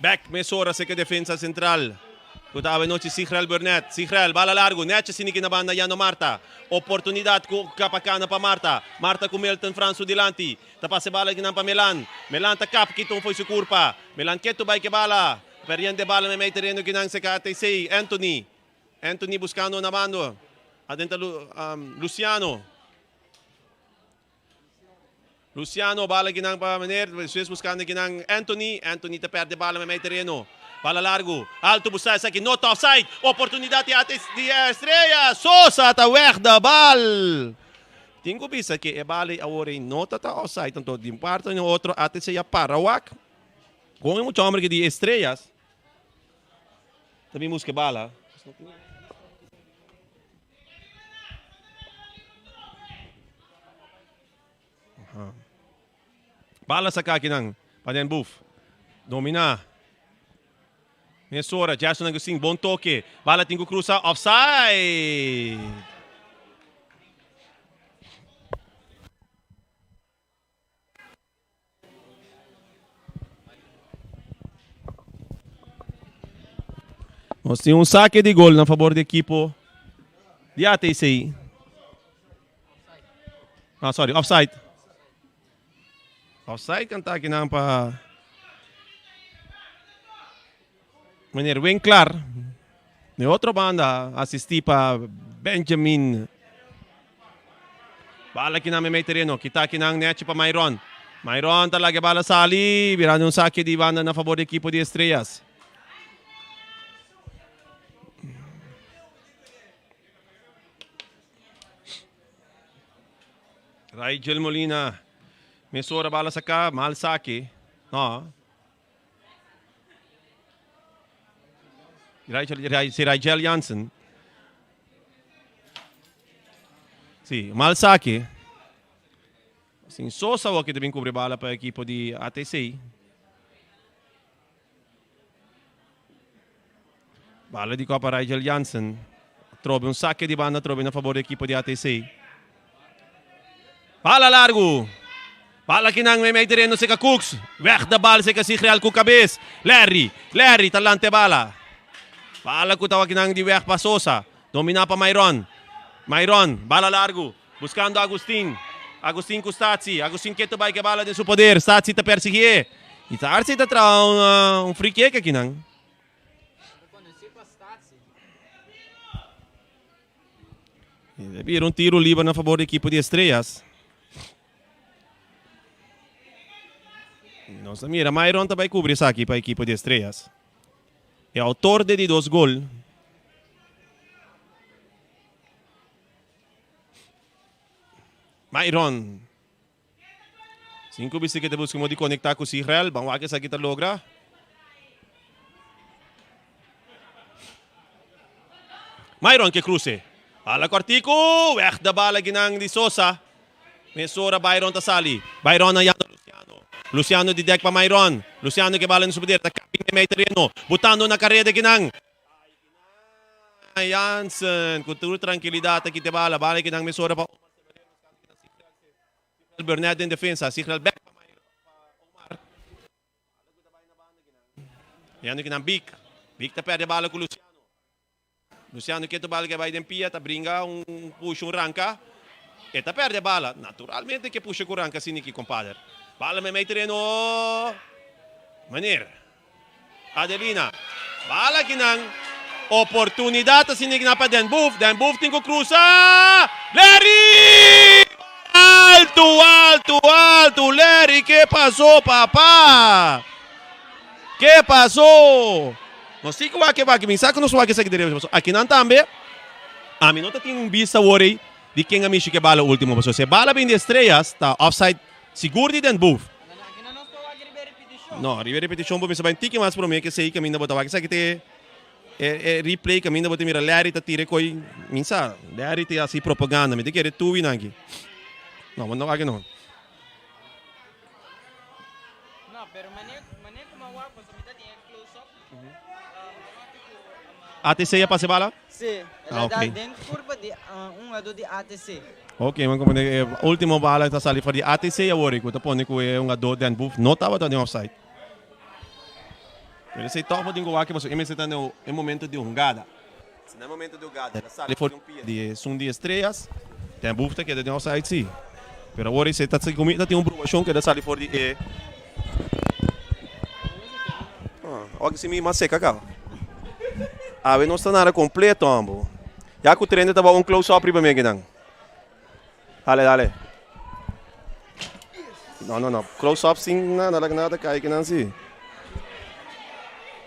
Bek mesora seka defensa sentral ku ta awe nochi Sigrel Burnett. Sigrel, bala largu, nechi siniki na banda Yano Marta. Oportunidat ku Kapakana pa Marta. Marta ku Milton Frans su dilanti. Ta pasa e bala kinan pa Melan. Melan ta kap kita un fo'i su kurpa. Melan ketu bai ke bala. Perdiendo e bala meimei tereno kinan seka ATC. Anthony. Anthony buskando na bando. Adenta Luciano. Luciano bala kinan pa meneer, despues buscando kinan Anthony, Anthony ta perde bala mei tereno, bala largo, alto busa esaki no ta offside, oportunidad di AT di Estrella, Sosa ta weg de bal. Tin cu bisa ke e bala awor ei no ta ta offside, anto di un parti na otro ATC a para wak con e mucha homber ki di Estrellas ta bin busca e bala. Bala saka akinan pa Den Boef. Domina. Mesora, Jason Agustin, bon toke. Bala tin ku krusa, offside! Nos tin un sake di gol na fabor di ekipo di ATC. Ah, sorry, offside. Offside kanta akinan pa meneer Winklar. De otro banda asisti pa Benjamin. Bala kinan meimei tereno. Kita kinan nechi pa Myron. Myron ta laga e bala sali. Birando un sake di banda na fabor di ekipo di Estrellas. Rigel Molina. Mesora bala saka. Mal sake. No. Si Rigel Jansen. Si, mal sake. Sin Sosa awor ki ta bin kubri bala pa ekipo di ATC. Bala di kopa Rigel Jansen. Trobe un sake di banda trobe na fabor di ekipo di ATC. Bala largu. Bal akinan meimei tereno seka Cooks. Weg de bal seka Sigrial ku kabes. Larry, Larry ta lanta e bala. Bala ku tawa akinan di weg pa Sosa. Dominá pa Myron. Myron, bala largu. Buskando Agustin. Agustin ku Statie. Agustin ketu bai ku e bala den su poder. Statie ta persigié. I ta arsi ta traha un, un free kick akinan. E bira un tiro liber na fabor di ekipo di Estrellas. Nos a mira Myron ta bai kubri esaki pa ekipo di Estrellas. E autor de di dos gol. Myron. Sinku bisi ke ta buska modo di konekta ku Sigrel. Ban wak esaki ta logra. Myron ke kruse. Bala kòrtiku. Wèg de bala ginan di Sosa. Mesora Byron ta sali. Byron a yanda Luciano. Luciano di dèk pa Myron. Luciano ke bala den su poder. Ta kapi meimei tereno. Butando na kareda kinan. Jansen ku tur trankilidat ta kita e bala. Bala kinan mesora pa Omar Severino. Sigrel Burnett den defensa. Sigrel bèk pa Omar. Yando kinan Bik. Bik ta pèrdè bala ku Luciano. Luciano ketu bala ke bai den pia ta bringa un pusha un ranka e ta perde bala naturalmente ke pusha ku ranka asina ki kompader bala meimei tereno meneer Adelina bala kinan oportunidad asina ki na pa Den Boef Den Boef tin ku krusa Larry alto alto alto Larry ke paso papa ke paso. Nos tin ku wak e wak, mi sa ku nos wak esaki derecho pasobra akinan tambe ami no ta tin un bista awor ei di ken a mishi ku e bala ultimo pasobra si e bala bin di Estrellas ta offside sigur di Den Boef. No, riba e repetishon bo mester bai un tiki mas prome ku esei kaminda bo ta wak esaki ta e e replay kaminda bo ta mira Larry ta tira e koi mi sa Larry ta hasi propaganda mi ta kere tuwi nan aki no bo no wak no. ATC a pasa e bala? Sí, el a da den curva di un hungador di ATC. Ok, man comprende. E ultimo bala ta sali for di ATC awor cu ta pone cu e hungador Den Boef no tabata den offside. Pero esey toch bo tin cu wak pasobra e mester ta den e momento di hungada. Si na e momento di hungada el a sali for di un pia di esun di Estrellas, Den Boef ta keda den offside si. Pero awor esey ta ta tin un bruacion cu el a sali for di e. Awor si mi mas seca caba. Awe nos ta nada completo ambo. Ya cu trende ta bao un close up riba mi akinan. Dale, dale. No, no, no. Close up sin nada, nada, nada cai akinan si.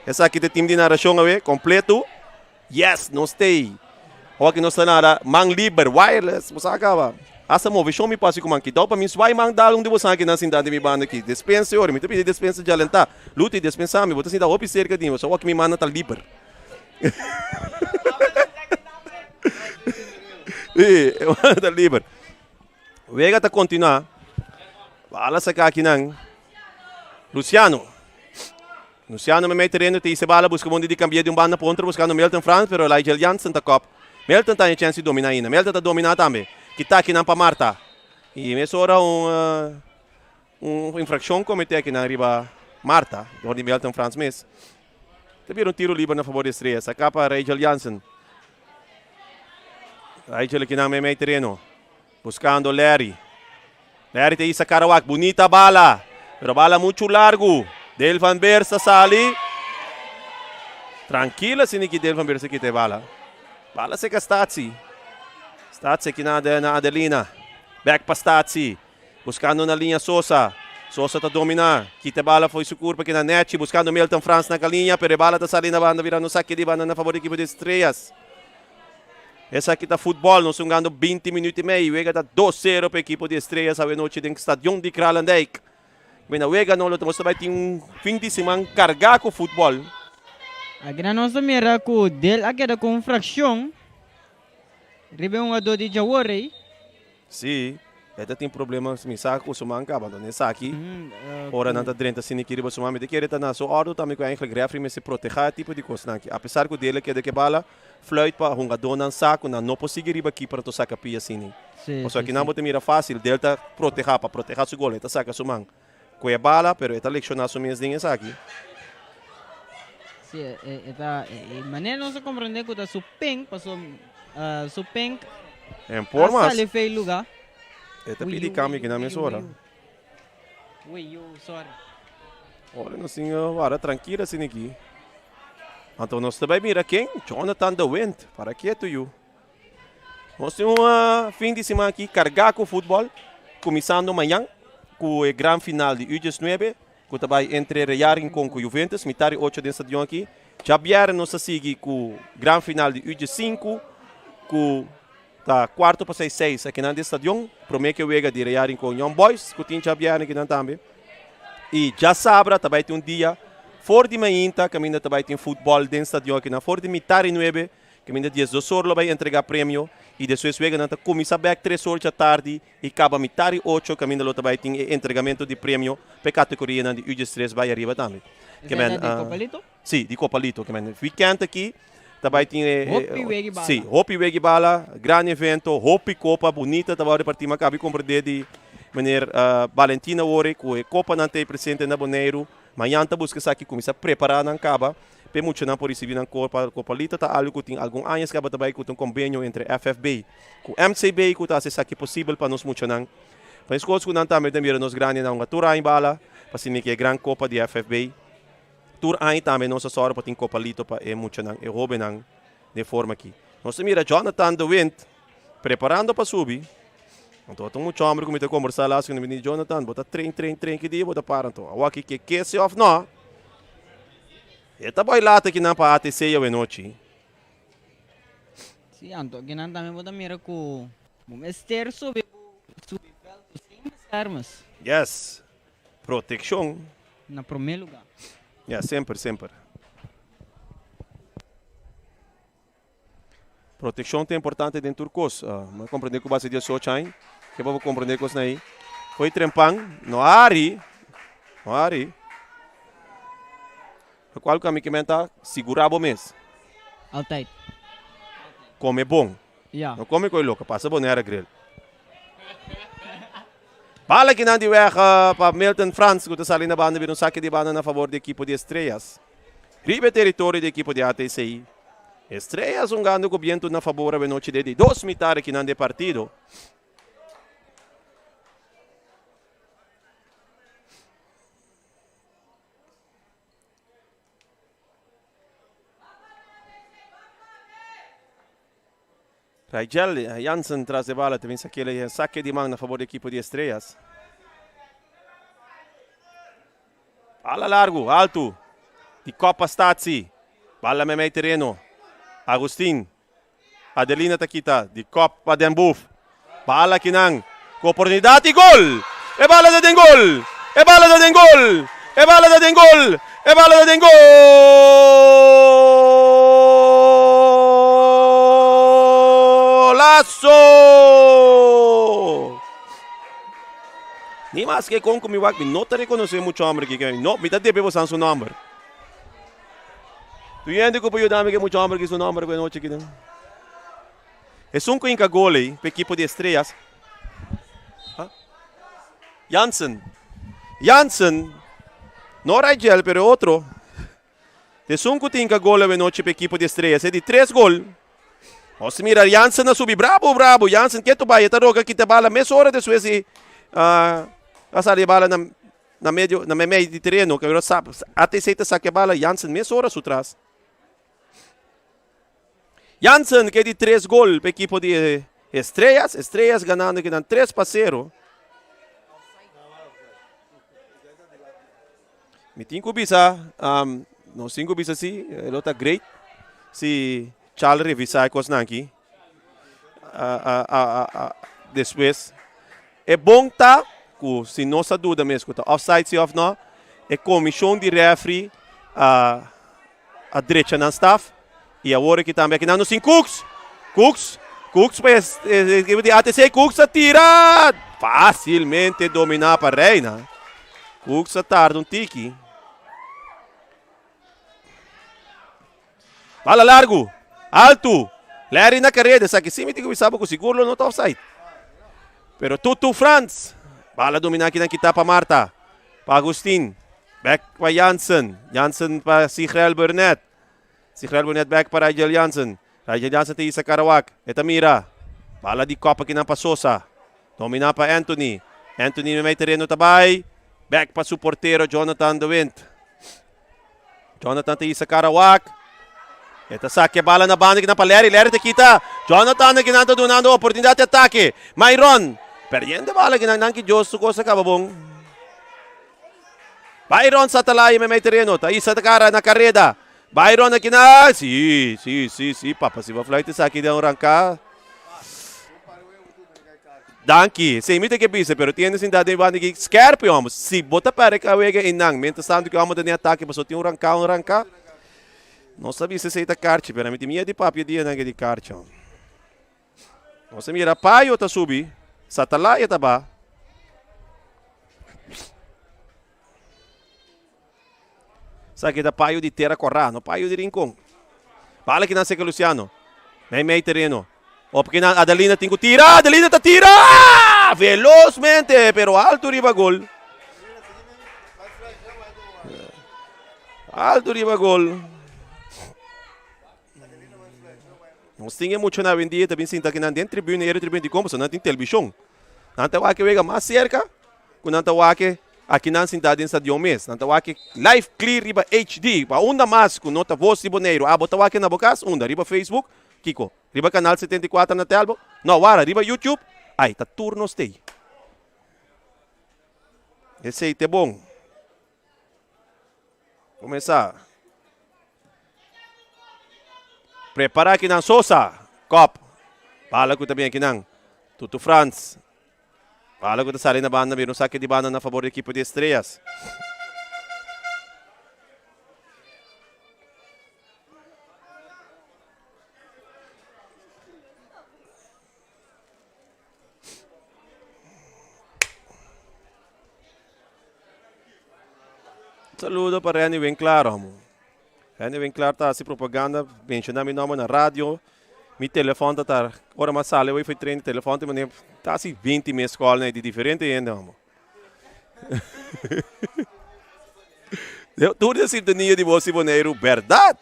Esaki ta team di narracion awe, completo. Yes, nos stay. Hoki nos ta nada man liber, wireless, bo sa caba. Hasta move shon mi pasi cu man kitao pa mi swai man dal un di bosan aki nan sinta di mi banda aki. Despensa ora, mi ta pidi despensa djalentá. Luti, despensa mi, bo ta sinta hopi cerca di mi, pasobra hoki mi man nan ta liber. Sí, e man ta liber. Wega ta continua. Bala saca aki nan. Luciano. Luciano meimei tereno ta hisa e bala buska mondi di kambia di un banda pa otro buskando Milton Frans pero Elijah Jansen ta kop. Milton ta haña chèns di dominá ainda. Milton ta dominá tambe. Kita akinan pa Marta. I mesora un un infrakshon kometé akinan riba Marta dor di Milton Frans mes. Ta bira un tiro liber na fabor di Estrella. Saká pa Rigel Jansen. Rigel akinan meimei tereno. Buskando Larry. Larry ta hisa Karawak. Bunita bala. Pero bala muchu largu. Dale van Beers ta sali. Trankil asina ki Dale van Beers a kita e bala. Bala seka Statie. Statie aki na na Adelina. Back pa Statie. Buskando na liña Sosa. Sosa ta domina. Kita e bala fo'i su kurpa aki na Nechi. Buskando Milton Frans na kaliña. Pero e bala ta sali na banda birando saki di banda na fabor di ekipo di Estrellas. Esaki ta futbòl, nos hungando binti minüt i mei, wega ta dos sero pa ekipo di Estrellas awe nochi den stadion di Kralendijk. Mena wega no lo ta mostra bai tin un fin di siman kargá ku futbòl. Akinan nos ta mira ku Del a keda ku un frakshon riba e hungadó di Jaworey. Sí. E ta tin problema mi sa ku su man kaba anto esaki ora nan ta drenta siniki riba su man mi ta kere ta na su ordo tambe ku eigenlijk refri mester proteha e tipo di kosnan aki apesar ku dele keda ke bala fluit pa hungadónan sa ku nan no por sigui riba keeper anto saka pia asini pasobra aki nan bo ta mira fásil del ta proteha pa proteha su gol e ta saka su man ku e bala pero e ta lekshoná su mes den esaki. Sí, e ta e manera nos a komprendé ku ta su pink paso su pink En por a mas. sali fei lugá. E ta pidi kambio kinan mesora. Ui yu, sorry. Ora nos tin wara trankil asina aki. Anto nos ta bai mira ken? Jonathan de Wind. Para ketu yu. Nos tin un fin di siman aki kargá ku futbòl, kuminsando mañan ku e gran final di U19 ku ta bai entre Real Rincon ku Juventus, mitar di ocho den stadion aki. Djabièrnè nos ta sigui ku gran final di U15 ku ta kuarto pa seis seis akinan den stadion, promé ku e wega di Real Rincon Young Boys ku tin djabièrnè akinan tambe. I djasabra ta bai tin un dia for di mainta kaminda ta bai tin futbòl den stadion akinan for di mitar di nuebe Caminda 12 or lo bay entrega premio y despues weganan ta cuminsa bek tres or djatardi y caba mitar y ocho caminda lo ta bay tin e entregamento di premio pa e categorianan di U 13 bay ariba tambe. Esey ta di Copalito? Si, di Copalito. Kimen weekend aki ta bay tin e Hopi wegi bala. Si, hopi wegi bala, gran evento, hopi copa bunita ta bay reparti. Mi a caba di comprende di meneer Valentina Wori cu e copanan ta ey presente na Boneiru. Mañan ta busca esaki cuminsa prepara nan caba. P'e muchanan por risibí nan kopa. Kopalito ta algu ku tin algun añas kaba ta bai ku ta un kombenio entre FFB ku MCB ku ta hasi esaki posibel pa nos muchanan. Pa e skos ku nan tambe ta mira nos grandinan hunga tur aña bala pa sinti ku e gran kopa di FFB. Tur aña tambe nos a sòru pa tin kopalito pa e muchanan, e hóbennan den forma aki. Nos ta mira Jonathan de Wind preparando pa subi. Anto ta un mucha homber ku mi ta kombersá las ku mi di Jonathan bo ta train train train ki dia bo ta para anto awor ki ke kese òf no. E ta bai lata kinan pa ATC awenochi. Sí, anto kinan tambe bo ta mira ku bo mester subi subi veld ku sin beschermers. Yes, protekshon. Na promé lugá. Ya, semper, semper. Protekshon ta importante den tur kos. Mi a komprendé ku base 18 aña, ke bo por komprendé kosnan ei. Fo'i trempan, no hari, no hari. Lokual ku ami ke men ta sigurá bo mes. Altijd. Kome bon. Ya. No kome ko'i loka, pasa bo nera grill. Bala kinan di weg pa Milton Frans ku ta sali na banda bira un sake di banda na fabor di ekipo di Estrellas. Riba e teritorio di ekipo di ATC. Estrellas hungando ku bientu na fabor awenochi den di dos mitar kinan di e partido. Rigel Jansen tras de bala ta bin sakela e sake di man na fabor di ekipo di Estrellas. Bala largu, altu di Copa Statie. Bala meimei tereno. Agustin. Adelina ta kita di kop pa Den Boef. Bala kinan ku oportunidat i gol! E bala ta den gol! E bala ta den gol! E bala ta den gol! E bala ta den golazo! Ni maske kon ku mi wak mi no ta rekonosé muchu hòmber aki. No, mi ta debe bosan su nòmber. Tur hende ku por yuda mi ku e muchu hòmber aki su nòmber ku e nochi aki. Esun ku hinka gol ei pa ekipo di Estrellas. Jansen. Jansen. No Rigel, pero e otro. Esun ku tin hinka gol awenochi pa ekipo di Estrellas. E di tres gol. Nos mira Jansen a subi brabo, brabo. Jansen ketu bai. E ta roga kita bala mesora despues di a sali e bala na na medio na meimei di tereno. ATC ta saka e bala. Jansen mesora su tras. Jansen ke di tres gol pa ekipo di Estrellas. Estrellas ganando kinan 3-0. Mi tin ku bisa, um, nos tin ku bisa si, eh, lo ta great si Charles revisa e kosnan aki. Uh, uh, uh, uh, despues. E bon ta ku si nos a duda mes ku ta offside si of no, e komishon di referee a a drecha nan staf y awor aki tambe aki nan nos tin Cooks. Cooks, Cooks pa e ekipo di ATC, Cooks a tira! Fásilmente dominá pa Reina. Cooks a tarda un tiki. Bala largu. Altu. Larry na kareda. Esaki sí mi tin ku bisa bo ku sigur lo no ta offside. Pero Tutu Frans. Bala dominá kinan kita pa Marta. Pa Agustin. Bek pa Jansen. Jansen pa Sigrel Burnett. Sigrel Burnett bek pa Rigel Jansen. Rigel Jansen ta isa Karawak. E ta mira. Bala di kopa kinan pa Sosa. Dominá pa Anthony. Anthony meimei tereno ta bai. Bek pa su portero Jonathan de Wind. Jonathan ta isa Karawak. E ta saca e bala na banda kinan pa Larry. Larry ta kita. Jonathan kinan ta dunando oportunidad di atake. Myron. Perdiendo e bala kinan. Danki Dios su cosa caba bon. Byron Satalaya meimei tereno. Ta isa cara na careda. Byron akinan. Si, si, si, si. Papa si ba fluit esaki den un ranka. Danki. Sí, mi ta ke bisa, pero tiene sin den banda ki skerpi homo. Si bo ta perde ka wega einan, mientras tanto ki homo ta den atake paso tin un ranka, un ranka. No sa bisa esei ta karchi, pero mi tin miedo di papia dianan ke di karchi homo. Nos a mira Payo ta subi, Satalaya ta ba. Esaki ta payo di tera kòrá, no payo di Rincon. Bala kinan seka Luciano. Mei mei tereno. Op kinan Adelina tin ku tira. Adelina ta tira! Velozmente, pero alto riba gol. Alto riba gol. Nos tin e muchanan awendia ta bin sinta kinan den tribuna, ere tribuna di kon pasobra nan tin televishon. Nan ta wak e wega mas serka ku nan ta wak e aki nan sintá den stadion mes. Nan ta wak e live clear riba HD. Pa unda mas ku no ta Vos di Boneiru. Abo ta wak e na bo kas? Unda? Riba Facebook? Kiko? Riba Kanal 74 na Telbo? No, wara, riba YouTube? Ai, ta tur nos t'ei. Esei t'e bon. Kuminsá. Prepará kinan Sosa. Kop. Bala ku ta bin akinan. Tutu Frans. Bala ku ta sali na banda bira un sake di banda na fabor di ekipo di Estrellas. Saludo pa Renny Winklar amo. Renny Winklar ta hasi propaganda, menciona mi nomber na radio. Mi telefon ta tar, ora mi a sali away for train, telefon ta mane casi 20 missed call na di diferente hende amo. Tur den sintonia di Voz di Boneiru, berdad!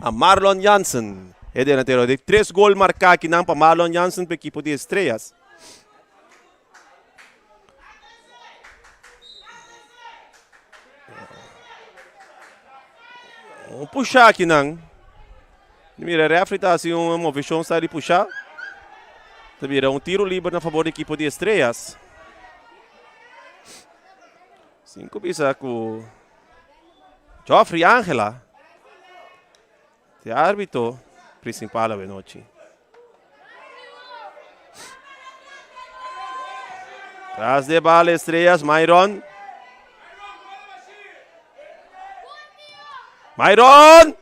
A Marlon Jansen, e delantero di tres gol marká akinan pa Marlon Jansen pa ekipo di Estrellas. Un pushá akinan. Mira, refri ta hasi un movishon sa di pushá. Ta bira un tiro liber na fabor di ekipo di Estrellas. Sin ku bisa ku Geoffrey Angela te arbitro principal awe nochi. Tras de bal Estrellas, Myron. Myron!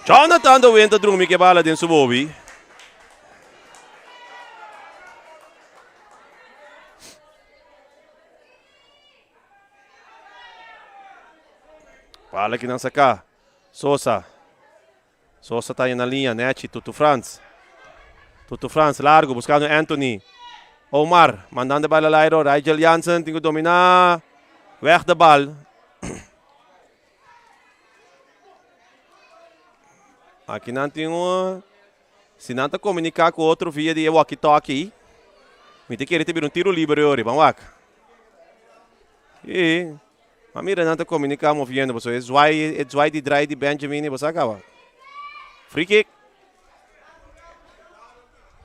Jonathan de Winter drumi ke bala den su bobi. Bala ki nan saká. Sosa. Sosa ta na liña. Nechi. Tutu Frans. Tutu Frans largo buscando Anthony. Omar mandando bala al aire. Rigel Jansen tin ku dominá. Weg de bal. Aki nan tin un Si nan ta komuniká ku otro via di e walkie-talkie, mi ta kere ta bira un tiro liber yori. Ban wak. Sí. Ma mira nan ta komuniká moviendo pasobra e zwai, e zwai di drai di Benjamin bo sa kaba. Free kick.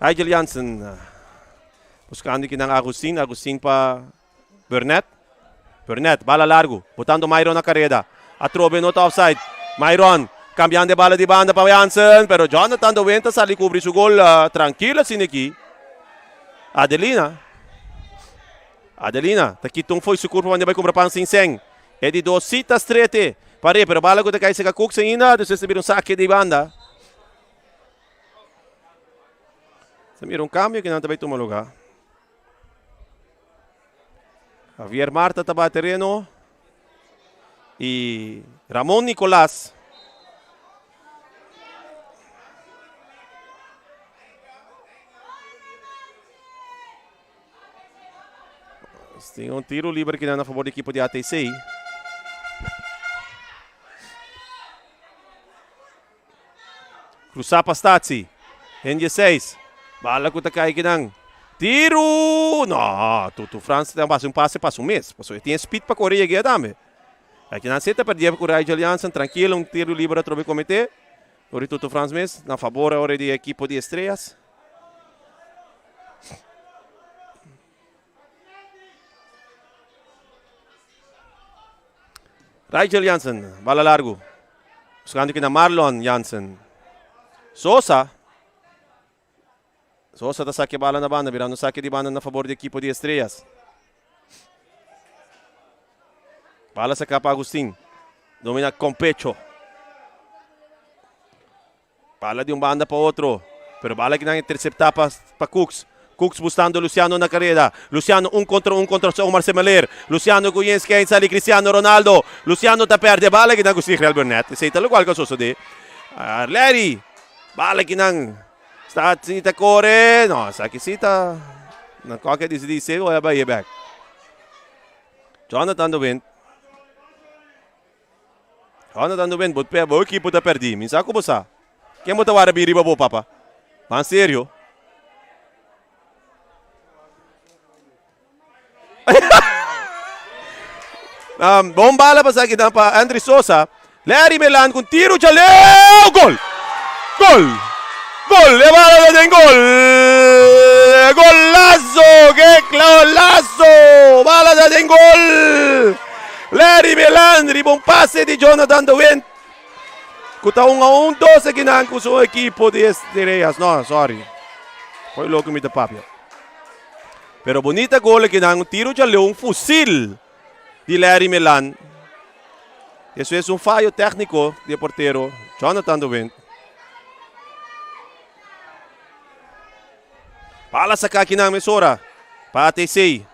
Nigel Jansen buskando kinan Agustin, Agustin pa Burnett. Burnett, bala largu, botando Myron na kareda. Atrobe no ta offside. Myron kambiando e bala di banda pa Jansen, pero Jonathan de Winter sali kubri su gol trankilo asina aki. Adelina. Adelina ta kita un foi su kurpa wande bai kumpra pan sin sen. E di dos si ta strete. Pare, pero bala ku ta kai seka Cooks ainda, dus ta bira un sake di banda. Ta mira un cambio cu nan ta bay tuma lugar. Javier Marta ta bay tereno. Y Ramon Nicolas. Tin un tiro libre que na favor di equipo di ATC. Cruzá pa Statie. En 16. Bala ku ta kai kinan. Tiru! No, Tutu Frans ta basa un pase pa su mes. Paso e tin speed pa kore yega tambe. Akinan si ta perdie ku Rigel Jansen. Tranquilo, un tiru libre atrobe komete. Ori Tutu Frans mes na favor ora di ekipo di Estrellas. Rigel Jansen, bala largo. Buscando aqui na Marlon Jansen. Sosa. Sosa ta saque bala na banda, mirando saque de banda na favor di equipo di Estrellas. Bala saca pa Agustin. Domina con pecho. Bala di un banda pa otro. Pero bala kinan intercepta pa, pa Cooks. Cooks buscando Luciano na carrera. Luciano un contra un contra Omar Semeler. Luciano cu Jens Kane sali Cristiano Ronaldo. Luciano ta perde bala kinan cu Sigriel Burnett. Esey ta locual cu a sosode. Larry. Bala kinan. Sta ta core. No, esaki si ta. Na koke decidi se o a bay back. Jonathan de Wind. Jonathan de Wind, bo, bo equipo ta perdi. Mi sa ku bo sa. Ken bo ta wara bin riba bo, papa? Ban serio. um, bon bala pasa aquí pa Andri Sosa. Larry Melan con tiro chaleo. Gol! Gol! Gol! E bala den gol! Golazo! Que golazo! Bala den gol! Larry Melan riba un pase di Jonathan de Wind. Ku ta 1 a 1 2 akinan ku su ekipo di Estrellas. No, sorry. Foi loco mi ta papia. Pero bonita gol akinan, un tiro djaleu, un fusil di Larry Melan. Despues un fallo técnico di e portero Jonathan de Wind. Bala saca akinan mesora pa ATC.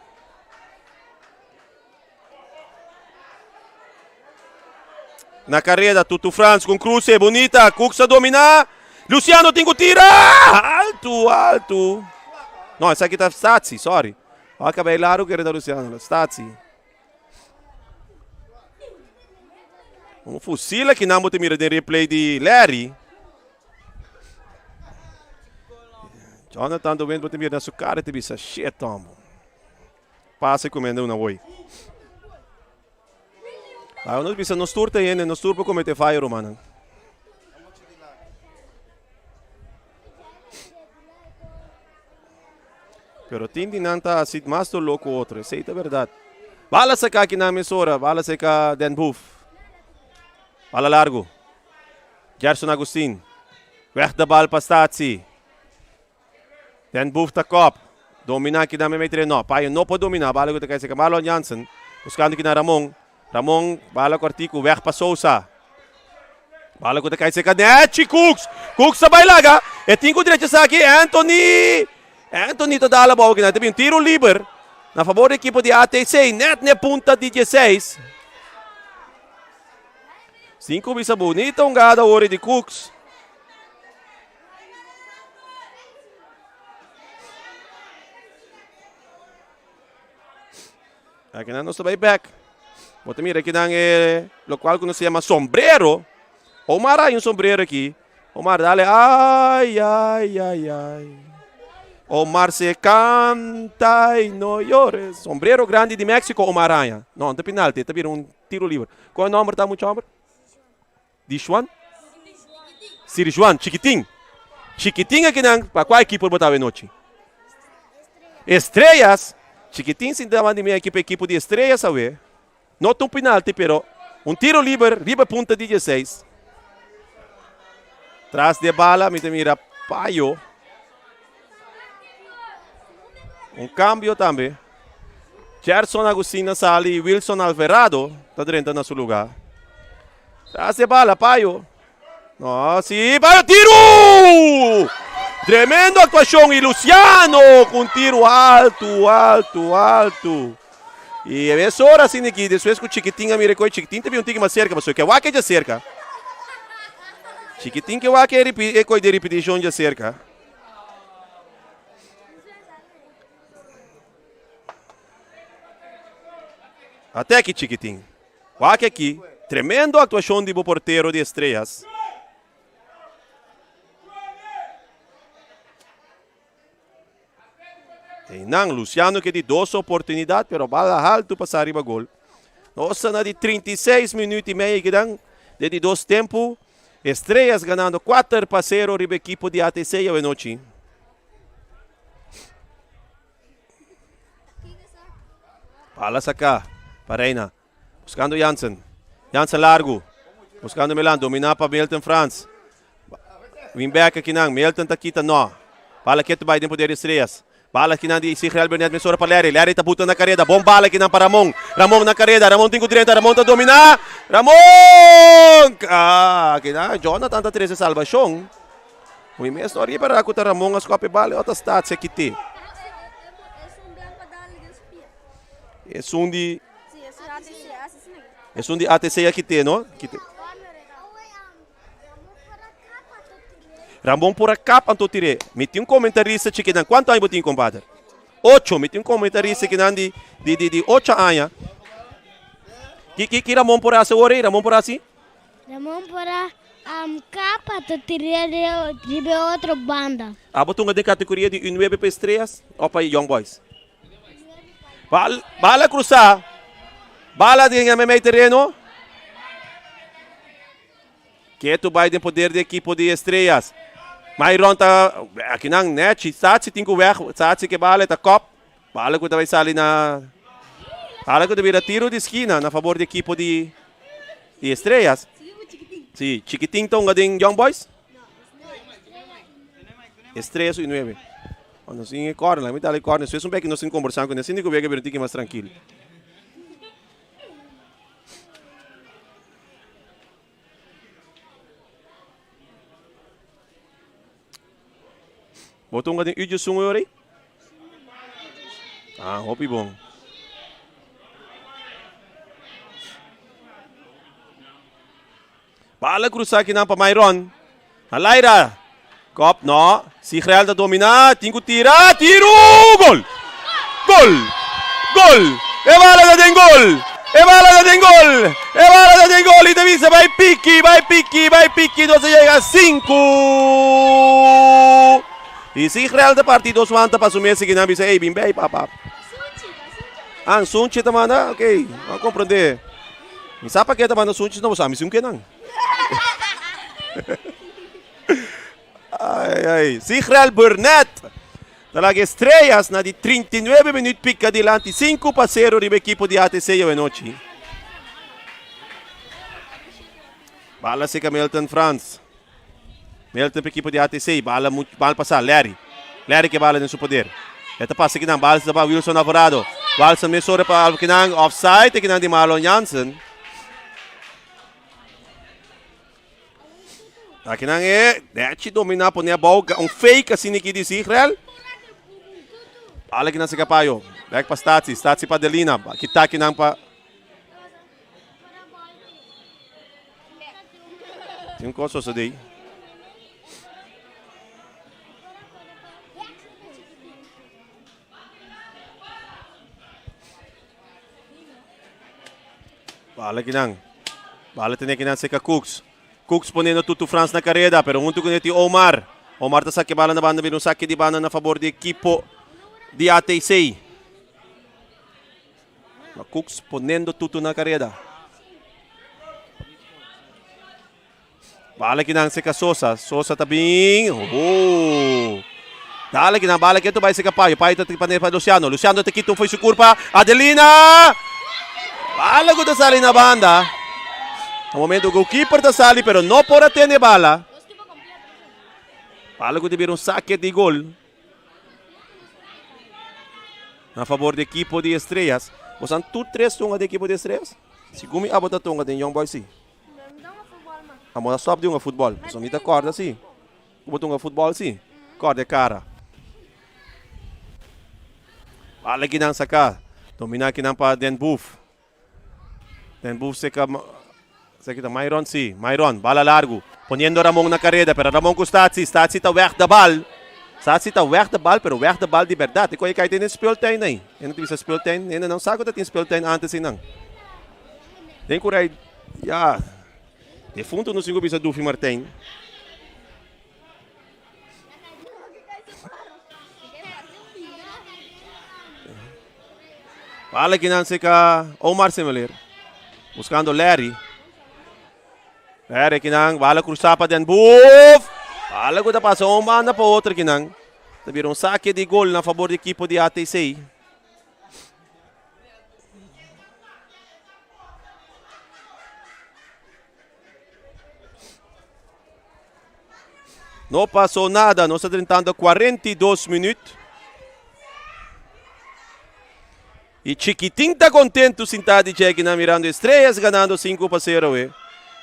Na carrera, Tutu Frans con cruce, bonita, Cooks a domina. Luciano tin cu tira! Alto, alto. No, esaki ta Stazi, sorry. A cabey largo kere ta Luciano, Stazi. Un fusil aki nan bo ta mira den replay di Larry. Jonathan de Wind bo ta mira na su cara te bisa, shit, hombre. Pasa y comenda una hoy. Ahora nos bisa nos tur ta hende, nos tur por comete fallo, rumannan. Pero tin di nan ta hasi mas doló ku otro, esei ta bèrdat. Bala saka aki nan mesora, bala seka Den Boef. Bala largu. Gerson Agustin. Weg de bal pa Statie. Den Boef ta kop. Domina ki nan metre no. Payo no por domina. Bala ku ta kai seka Marlon Jansen. Buskando ki nan Ramon. Ramon bala kortiku. Weg pa Sousa. Bala ku ta kai seka Nechi Cooks. Cooks ta bai laga. E tin ku drecha esaki. Anthony. Anthony ta dala bou ki nan. Ta bin tiro liber. Na favor di ekipo di ATC. Net ne punta di 16. Sin kubisa bonita hungada ori di Cooks. Aki nan nos ta bai bek. Bo ta mira akinan e lokual ku nos ta yama sombrero. Omar hay un sombrero aki. Omar dale ay ay ay ay. Omar se canta y no llores. Sombrero grandi di Mexico Omar haña. No, no ta penalti, ta bira un tiro libre. Kon e nomber ta mucha homber? Di Juan? Sir Juan, chikitin. Chikitin akinan, pa kua ekipo bo ta anochi? Estrellas. Chikitin sin ta di mi ekipo, ekipo di Estrellas awe. No ta un penalti, pero un tiro liber riba punta di 16. Tras di e bala mi ta mira Payo. Un cambio tambe. Gerson Agustin a sali y Wilson Alvarado ta drenta na su lugar. Tras di e bala, Payo. No, si, Payo, tiro! Tremendo aktuashon i Luciano ku un tiru altu, altu, altu. I e mes ora asina aki despues ku Chikitin a mira koe Chikitin ta bin un tiki mas serka pasobra ke wak e djaserka. Chikitin ke wak e koe di ripitishon djaserka. Ate aki Chikitin. Wak aki, tremendo aktuashon di bo portero di Estrellas. Einan Luciano ke di dos oportunidat pero bala haltu pasa riba gol. Nos ta na di 36 minuut i mei kidan den di dos tempu. Estrellas ganando 4-0 riba ekipo di ATC awenochi. Bala saká pa Reina. Buscando Jansen. Jansen largo. Buscando Milan. Dominá pa Milton Frans. Wingback aki nan. Milton ta kita no. Bala ketu bai den poder di Estrellas. Bala aki nan di Sigrel Bernet mesora pa Larry. Larry ta buta na kareda. Bon bala aki nan pa Ramon. Ramon na kareda. Ramon tin ku drenta. Ramon ta dominá. Ramon! Ah, aki nan Jonathan ta trese salbashon. Mi mes no a ripará ku ta Ramon a skòp e bala. E ota statia kite. Esun di Esun di ATC a kite no? Kite. Ramon por a kap anto tire. Mi tin un comentarista chikinan. Cuanto aña bo tin, compadre? Ocho. Mi tin un comentarista kinan di di di di ocho aña. Ki ki ki Ramon por haci awor ei? Ramon por haci? Ramon por a kap anto tire riba e otro banda. Abo tunga den categoria di U nuebe pa Estrellas of pa Young Boys? Bala cruzá. Bala den e meimei tereno. Ketu bai den poder di ekipo di Estrellas. Myron ta akinan nechi. Sachi tin ku weg. Sachi ke bala e ta kop. Bala ku ta bai sali na Bala ku ta bira tiro di skina na fabor di ekipo di di Estrellas. Si, Chikitin ta hunga den Young Boys? Estrellas y nueve. Cuando sin e corner, mi dale corner. Después un beki nos sin conversar con él. Sin que vega tiki más tranquilo. Bo tunga den uju sun ori? Ah, hopi bon. Bala cruza akinan pa Myron. Alaira. Kop, no. Sigrel ta domina. Tin ku tira. Tiru! Gol! Gol! Gol! E bala ta den gol! E bala ta den gol! E bala ta den gol! I ta bisa bai piki, bai piki, bai piki. Nos a yega sinku! I Sigrel ta parti dos wanta pa su mes akinan bisa, ey, bin bei, papa. Ah, Sunchi ta manda? Ok, a comprende. Mi sa pa ke ta manda sunchi no bo sa mi si un kenan. Ai ai. Sigrel Burnett ta laga Estrellas na di 39 minuut pika dilanti 5-0 riba ekipo di ATC awenochi. Bala seka Milton Frans. Milton pa ekipo di ATC. Bala mucho mal pasa. Larry. Larry ke bala den su poder. E ta pasa kinan. Bala pa Wilson Alvarado. Wilson mesora pa Alvo kinan. Offside kinan di Marlon Jansen. Akinan e Nechi domina pone abou. Un fake asina ki di Sigrel. Bala kinan se kapayo. Back pa Stati. Stati pa Adelina. Kita kinan pa Tin un kos sosodé. Bala kinan. Bala tene kinan seca Cooks. Cooks poniendo Tutu Frans na careda, pero hunto con ti Omar. Omar ta saque bala na banda, viene un saque di banda na favor di equipo di ATC. Ma Cooks poniendo Tutu na careda. Bala kinan seca Sosa. Sosa ta bin. Oh. Dale kinan bala keto bai seca Payo. Payo ta paner pa Luciano. Luciano ta kita un foi su curpa. Adelina! Bala ku ta sali na banda. Na momento goalkeeper ta sali pero no por a tene bala. Bala ku ta bira un saque di gol. Na favor di equipo di Estrellas. Bosan tur tres tunga di equipo di Estrellas? Segun mi abo ta tunga den Young Boys si. Amo ta stop di hunga futbol. Pasobra mi ta corda si. Ku bo ta hunga futbol si. Kòrda e kara. Bala kinan saka. Dominá kinan pa Den Boef. Den Boef seka seki ta Myron si. Myron, bala largu. Poniendo Ramon na kareda, pero Ramon ku Statie. Statie ta wèg de bal. Statie ta wèg de bal, pero wèg de bal di bèrdat. E koe kai den e speeltuin ei. E no ta bisa speeltuin. Hende no sa ku ta tin speeltuin antes einan. Den ku rei, ya, defuntu no sin ku bisa Dufi Martijn. Bala kinan seka Omar Semeleer. Buscando Larry. Larry kinan bala cruza pa Den Boef. Bala ku ta pasa un banda pa otro kinan. Ta bira un saque di gol na favor di equipo di ATC. No pasó nada, nos ta drentando 42 minuut. Y Chiquitín ta contento sintá di Jackie na mirando Estrellas ganando 5 pa 0 eh.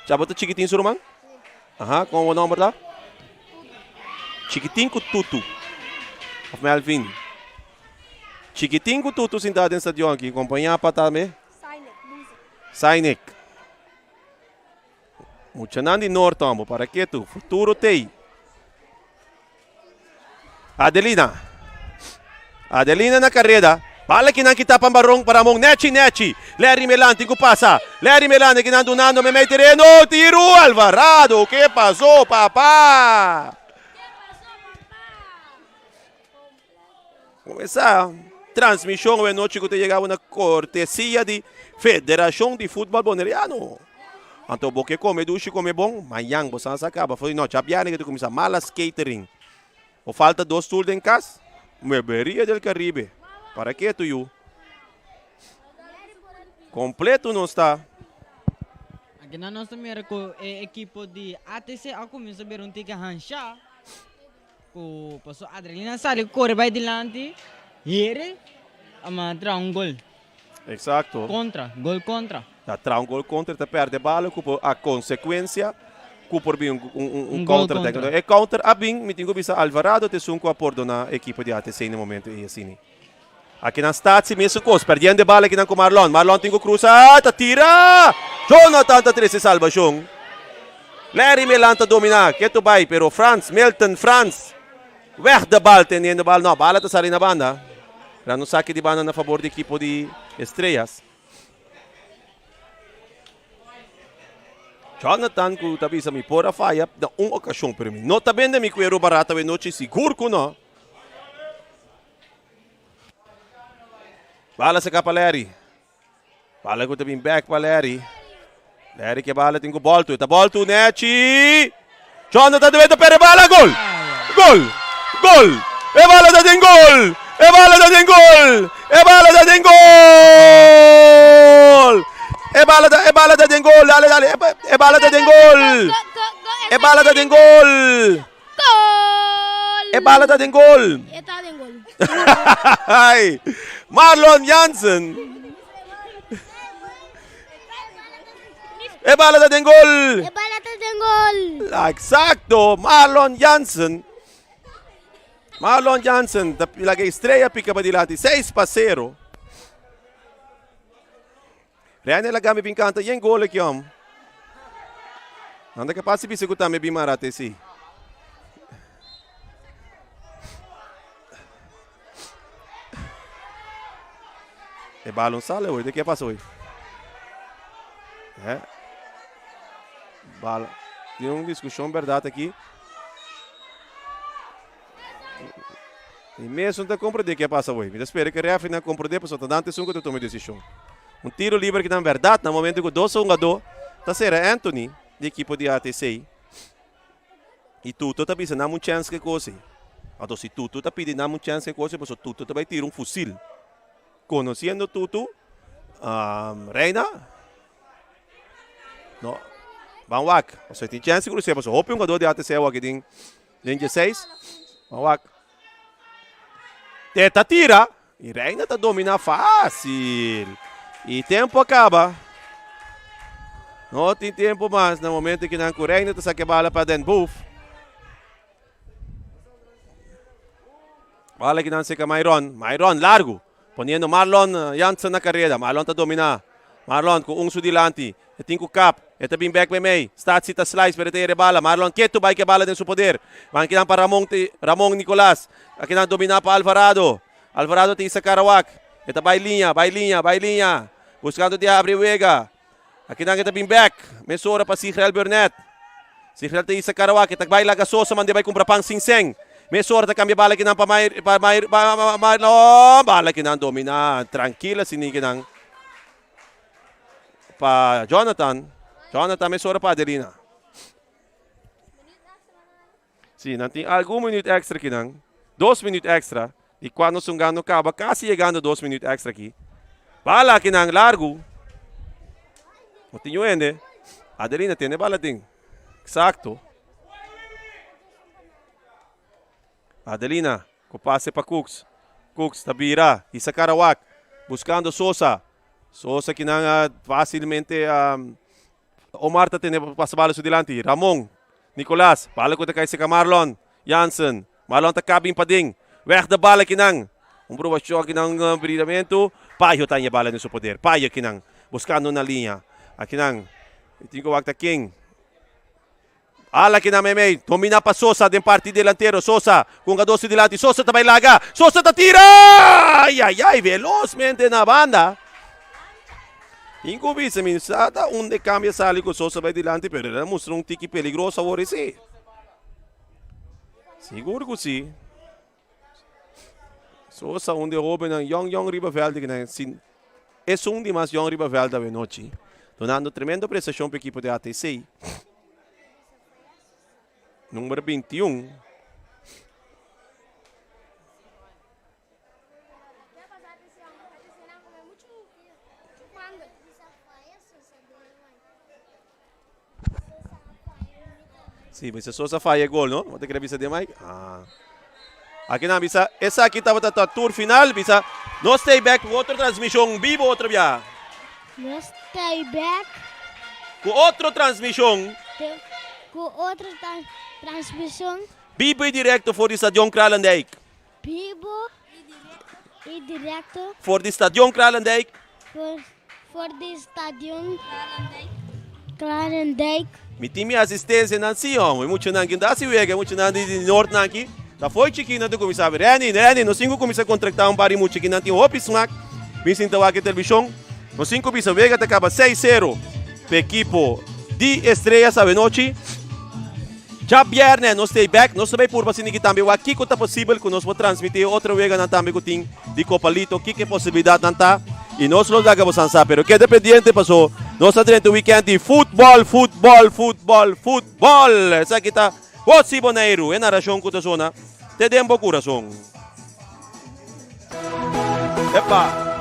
Ya bo ta Chiquitín su ruman? Aha, con bo nomber ta? Chiquitín cu Tutu. Of Melvin. Chiquitín cu Tutu sintá den stadion aki, compañá pa tambe. Sainek. Muchanan di Noord hombo, para ketu, futuro tei. Adelina. Adelina na careda. Bala kinan kita pa Baron pa Ramon. Nechi, Nechi. Larry Melan tin ku pasa. Larry Melan e kinan dunando memei tereno. Tiru Alvarado. Ke pasó, papá? Comenzá transmisión hoy noche ku ta yega na cortesía di Federación di Fútbol Boneriano. Anto bo ke come dushi come bon, mañan bo san sa caba. Foi no, djabièrnè ke ta cuminsa Malas Catering. Bo falta dos stoel den cas? Muebleria del Caribe. Para ke tu yu? Completo nos ta. Akinan nos ta mira ku e ekipo di ATC a kuminsá bira un tiki hanshá. Ku paso adrenalina sali kore bai dilanti heri a manda traha un gol. Exacto. Kontra, gol kontra. Ta traha un gol kontra ta perde bala ku por a konsekuensia ku por bin un un Un gol counter attack. kontra. E counter a bin, mi tin ku bisa Alvarado ta esun ku a pordona ekipo di ATC na e momento ei asini. Akinan Statie mesun kos, perdiendo e bala akinan ku Marlon. Marlon tin ku krusa, ta tira! Jonathan ta trese salbashon. Larry Melan ta domina, ketu bai, pero Frans, Milton Frans, weg de bal, teniendo bal. No, bala ta sali na banda. Gran un saki di banda na fabor di ekipo di Estrellas. Jonathan ku ta bisa mi por a faya na un okashon, pero mi no ta bende mi kuero barata awe nochi, sigur ku no. Bala saka pa Larry. Bala ku ta bin back pa Larry. Larry ke bala tin ku boltu. Ta boltu Nechi. Jonathan ta ta perde bala. Gol! Gol! Gol! E bala ta den gol! E bala ta den gol! E bala ta den gol! E bala ta e bala ta den gol. Dale dale. E bala ta den gol! E bala ta den gol! Gol! E bala ta den gol. E ta den gol. Ai, Marlon Jansen. E bala ta den gol. E bala ta den gol. Exacto, Marlon Jansen. Marlon Jansen, ta laga Estrella pica pa dilanti, 6 pa 0. Reine laga mi bin canta yen gol aki hom. Nan ta capaz di bisa cu tambe bin marate si. E balon sale hoy, de ke pasa hoy? Eh? Bal Tin un discusion berdad aki. Mi mes no ta comprende ke pasa hoy. Mi ta spera ke referee nan comprende pasobra ta nan ta esun ku ta tuma e decision. Un tiro liber kinan berdad na momento ku dos hungadó ta sera Anthony di ekipo di ATC. I Tuto ta bisa nan un chèns ke kos ei. Anto si Tuto ta pidi nan un chèns ke kos ei pasobra Tuto ta bai tira un fusil. Conociendo Tutu, Reina, no, ban wak. Pasobra tin chèns ku Rusia pasobra hopi hungadó di ATC awor aki den den dieseis. Ban wak. Te ta tira. Y Reina ta domina facil. Y tempo a caba. No tin tempo mas na momento que nan cu Reina ta saca bala pa Den Boef. Bala kinan seca Myron. Myron largo. Poniendo Marlon Jansen na careda. Marlon ta domina. Marlon cu un su dilanti. E tin cu kap. E ta bin bek meimei. Statie ta slice pero e ta yere bala. Marlon ketu bai ke bala den su poder. Ban kinan pa Ramon Ramon Nicolas. Akinan domina pa Alvarado. Alvarado ta isa Karawak. E ta bai liña, bai liña, bai liña. Buscando di habri wega. Akinan e ta bin bek. Mesora pa Sigrel Burnett. Sigrel ta isa Karawak. E ta bai laga Sosa mande bai kumpra pan sin sen. Mesora ta kambia bala kinan pa Mayr pa Mayr pa Marlon. Bala kinan domina trankil asini kinan pa Jonathan. Jonathan mesora pa Adelina. Si, nan tin algun minuut extra kinan. Dos minuut extra. Di kua nos hungando kaba kasi yegando dos minuut extra aki. Bala akinan largu. No tin yu hende. Adelina tene bala den. Exacto. Adelina ku pase pa Cooks. Cooks ta bira. Isa Karawak. Buscando Sosa. Sosa kinan a facilmente um, Omar ta tene pasa bala su dilanti. Ramon. Nicolas. Bala ku ta kai seka Marlon. Jansen. Marlon ta kabin paden. Weg de bala kinan. Un proba shot kinan bridamento. Payo ta bala den su poder. Payo kinan. Buscando na liña. Akinan. Tin ku wak ta ken. Ala kinan meimei. Domina pa Sosa den parti delantero. Sosa. Ku hungador su dilanti. Sosa ta bai laga. Sosa ta tira! Ay, ay, ay. Velozmente na banda. Tin ku bisa mi sa ta unda e cambia sali ku Sosa bai dilanti pero el a mustra un tiki peligroso awor i si. Sigur ku si. Sosa un di e hobennan yong yong riba veld kinan sin esun di mas yong riba veld awe nochi. Donando tremendo prestashon pa ekipo di ATC. Number 21. Sí, bisa Sosa falla gol, no? Wat ik bisa de Mike? Ah. Aki nan bisa, esaki tabata ta tour final, bisa, no stay back ku otro transmishon bibo otro bia. No stay back. Ku otro transmishon. Ku otro transmishon. Bibo y directo for di Stadion Kralendijk. Bibo y directo. For di Stadion Kralendijk. For, for di Stadion Kralendijk. Mi tin mi asistencia nan si hombre. Muchanan ki ta hasi wega, muchanan di di Noord nan aki. Ta fo'i chikí nan ta kuminsá. Renny, Renny, nos tin ku kuminsá kontraktá un par di mucha ki nan tin hopi smak. Bin sinta wak e televishon. Nos tin ku bisa wega ta kaba 6-0 pa ekipo di Estrellas awenochi. Djabièrnè nos ta bèk, nos ta bai purba sinti ki tambe wak kiko ta posibel ku nos por transmití e otro weganan tambe ku tin di Copa Lito, kiko e posibilidatnan ta i nos lo laga bosan sa. Pero keda pendiente paso nos ta drenta un wikènt di futbòl, futbòl, futbòl, futbòl! Esaki ta Botsi Boneiru, e narashon ku ta sona te den bo kurason. Epa!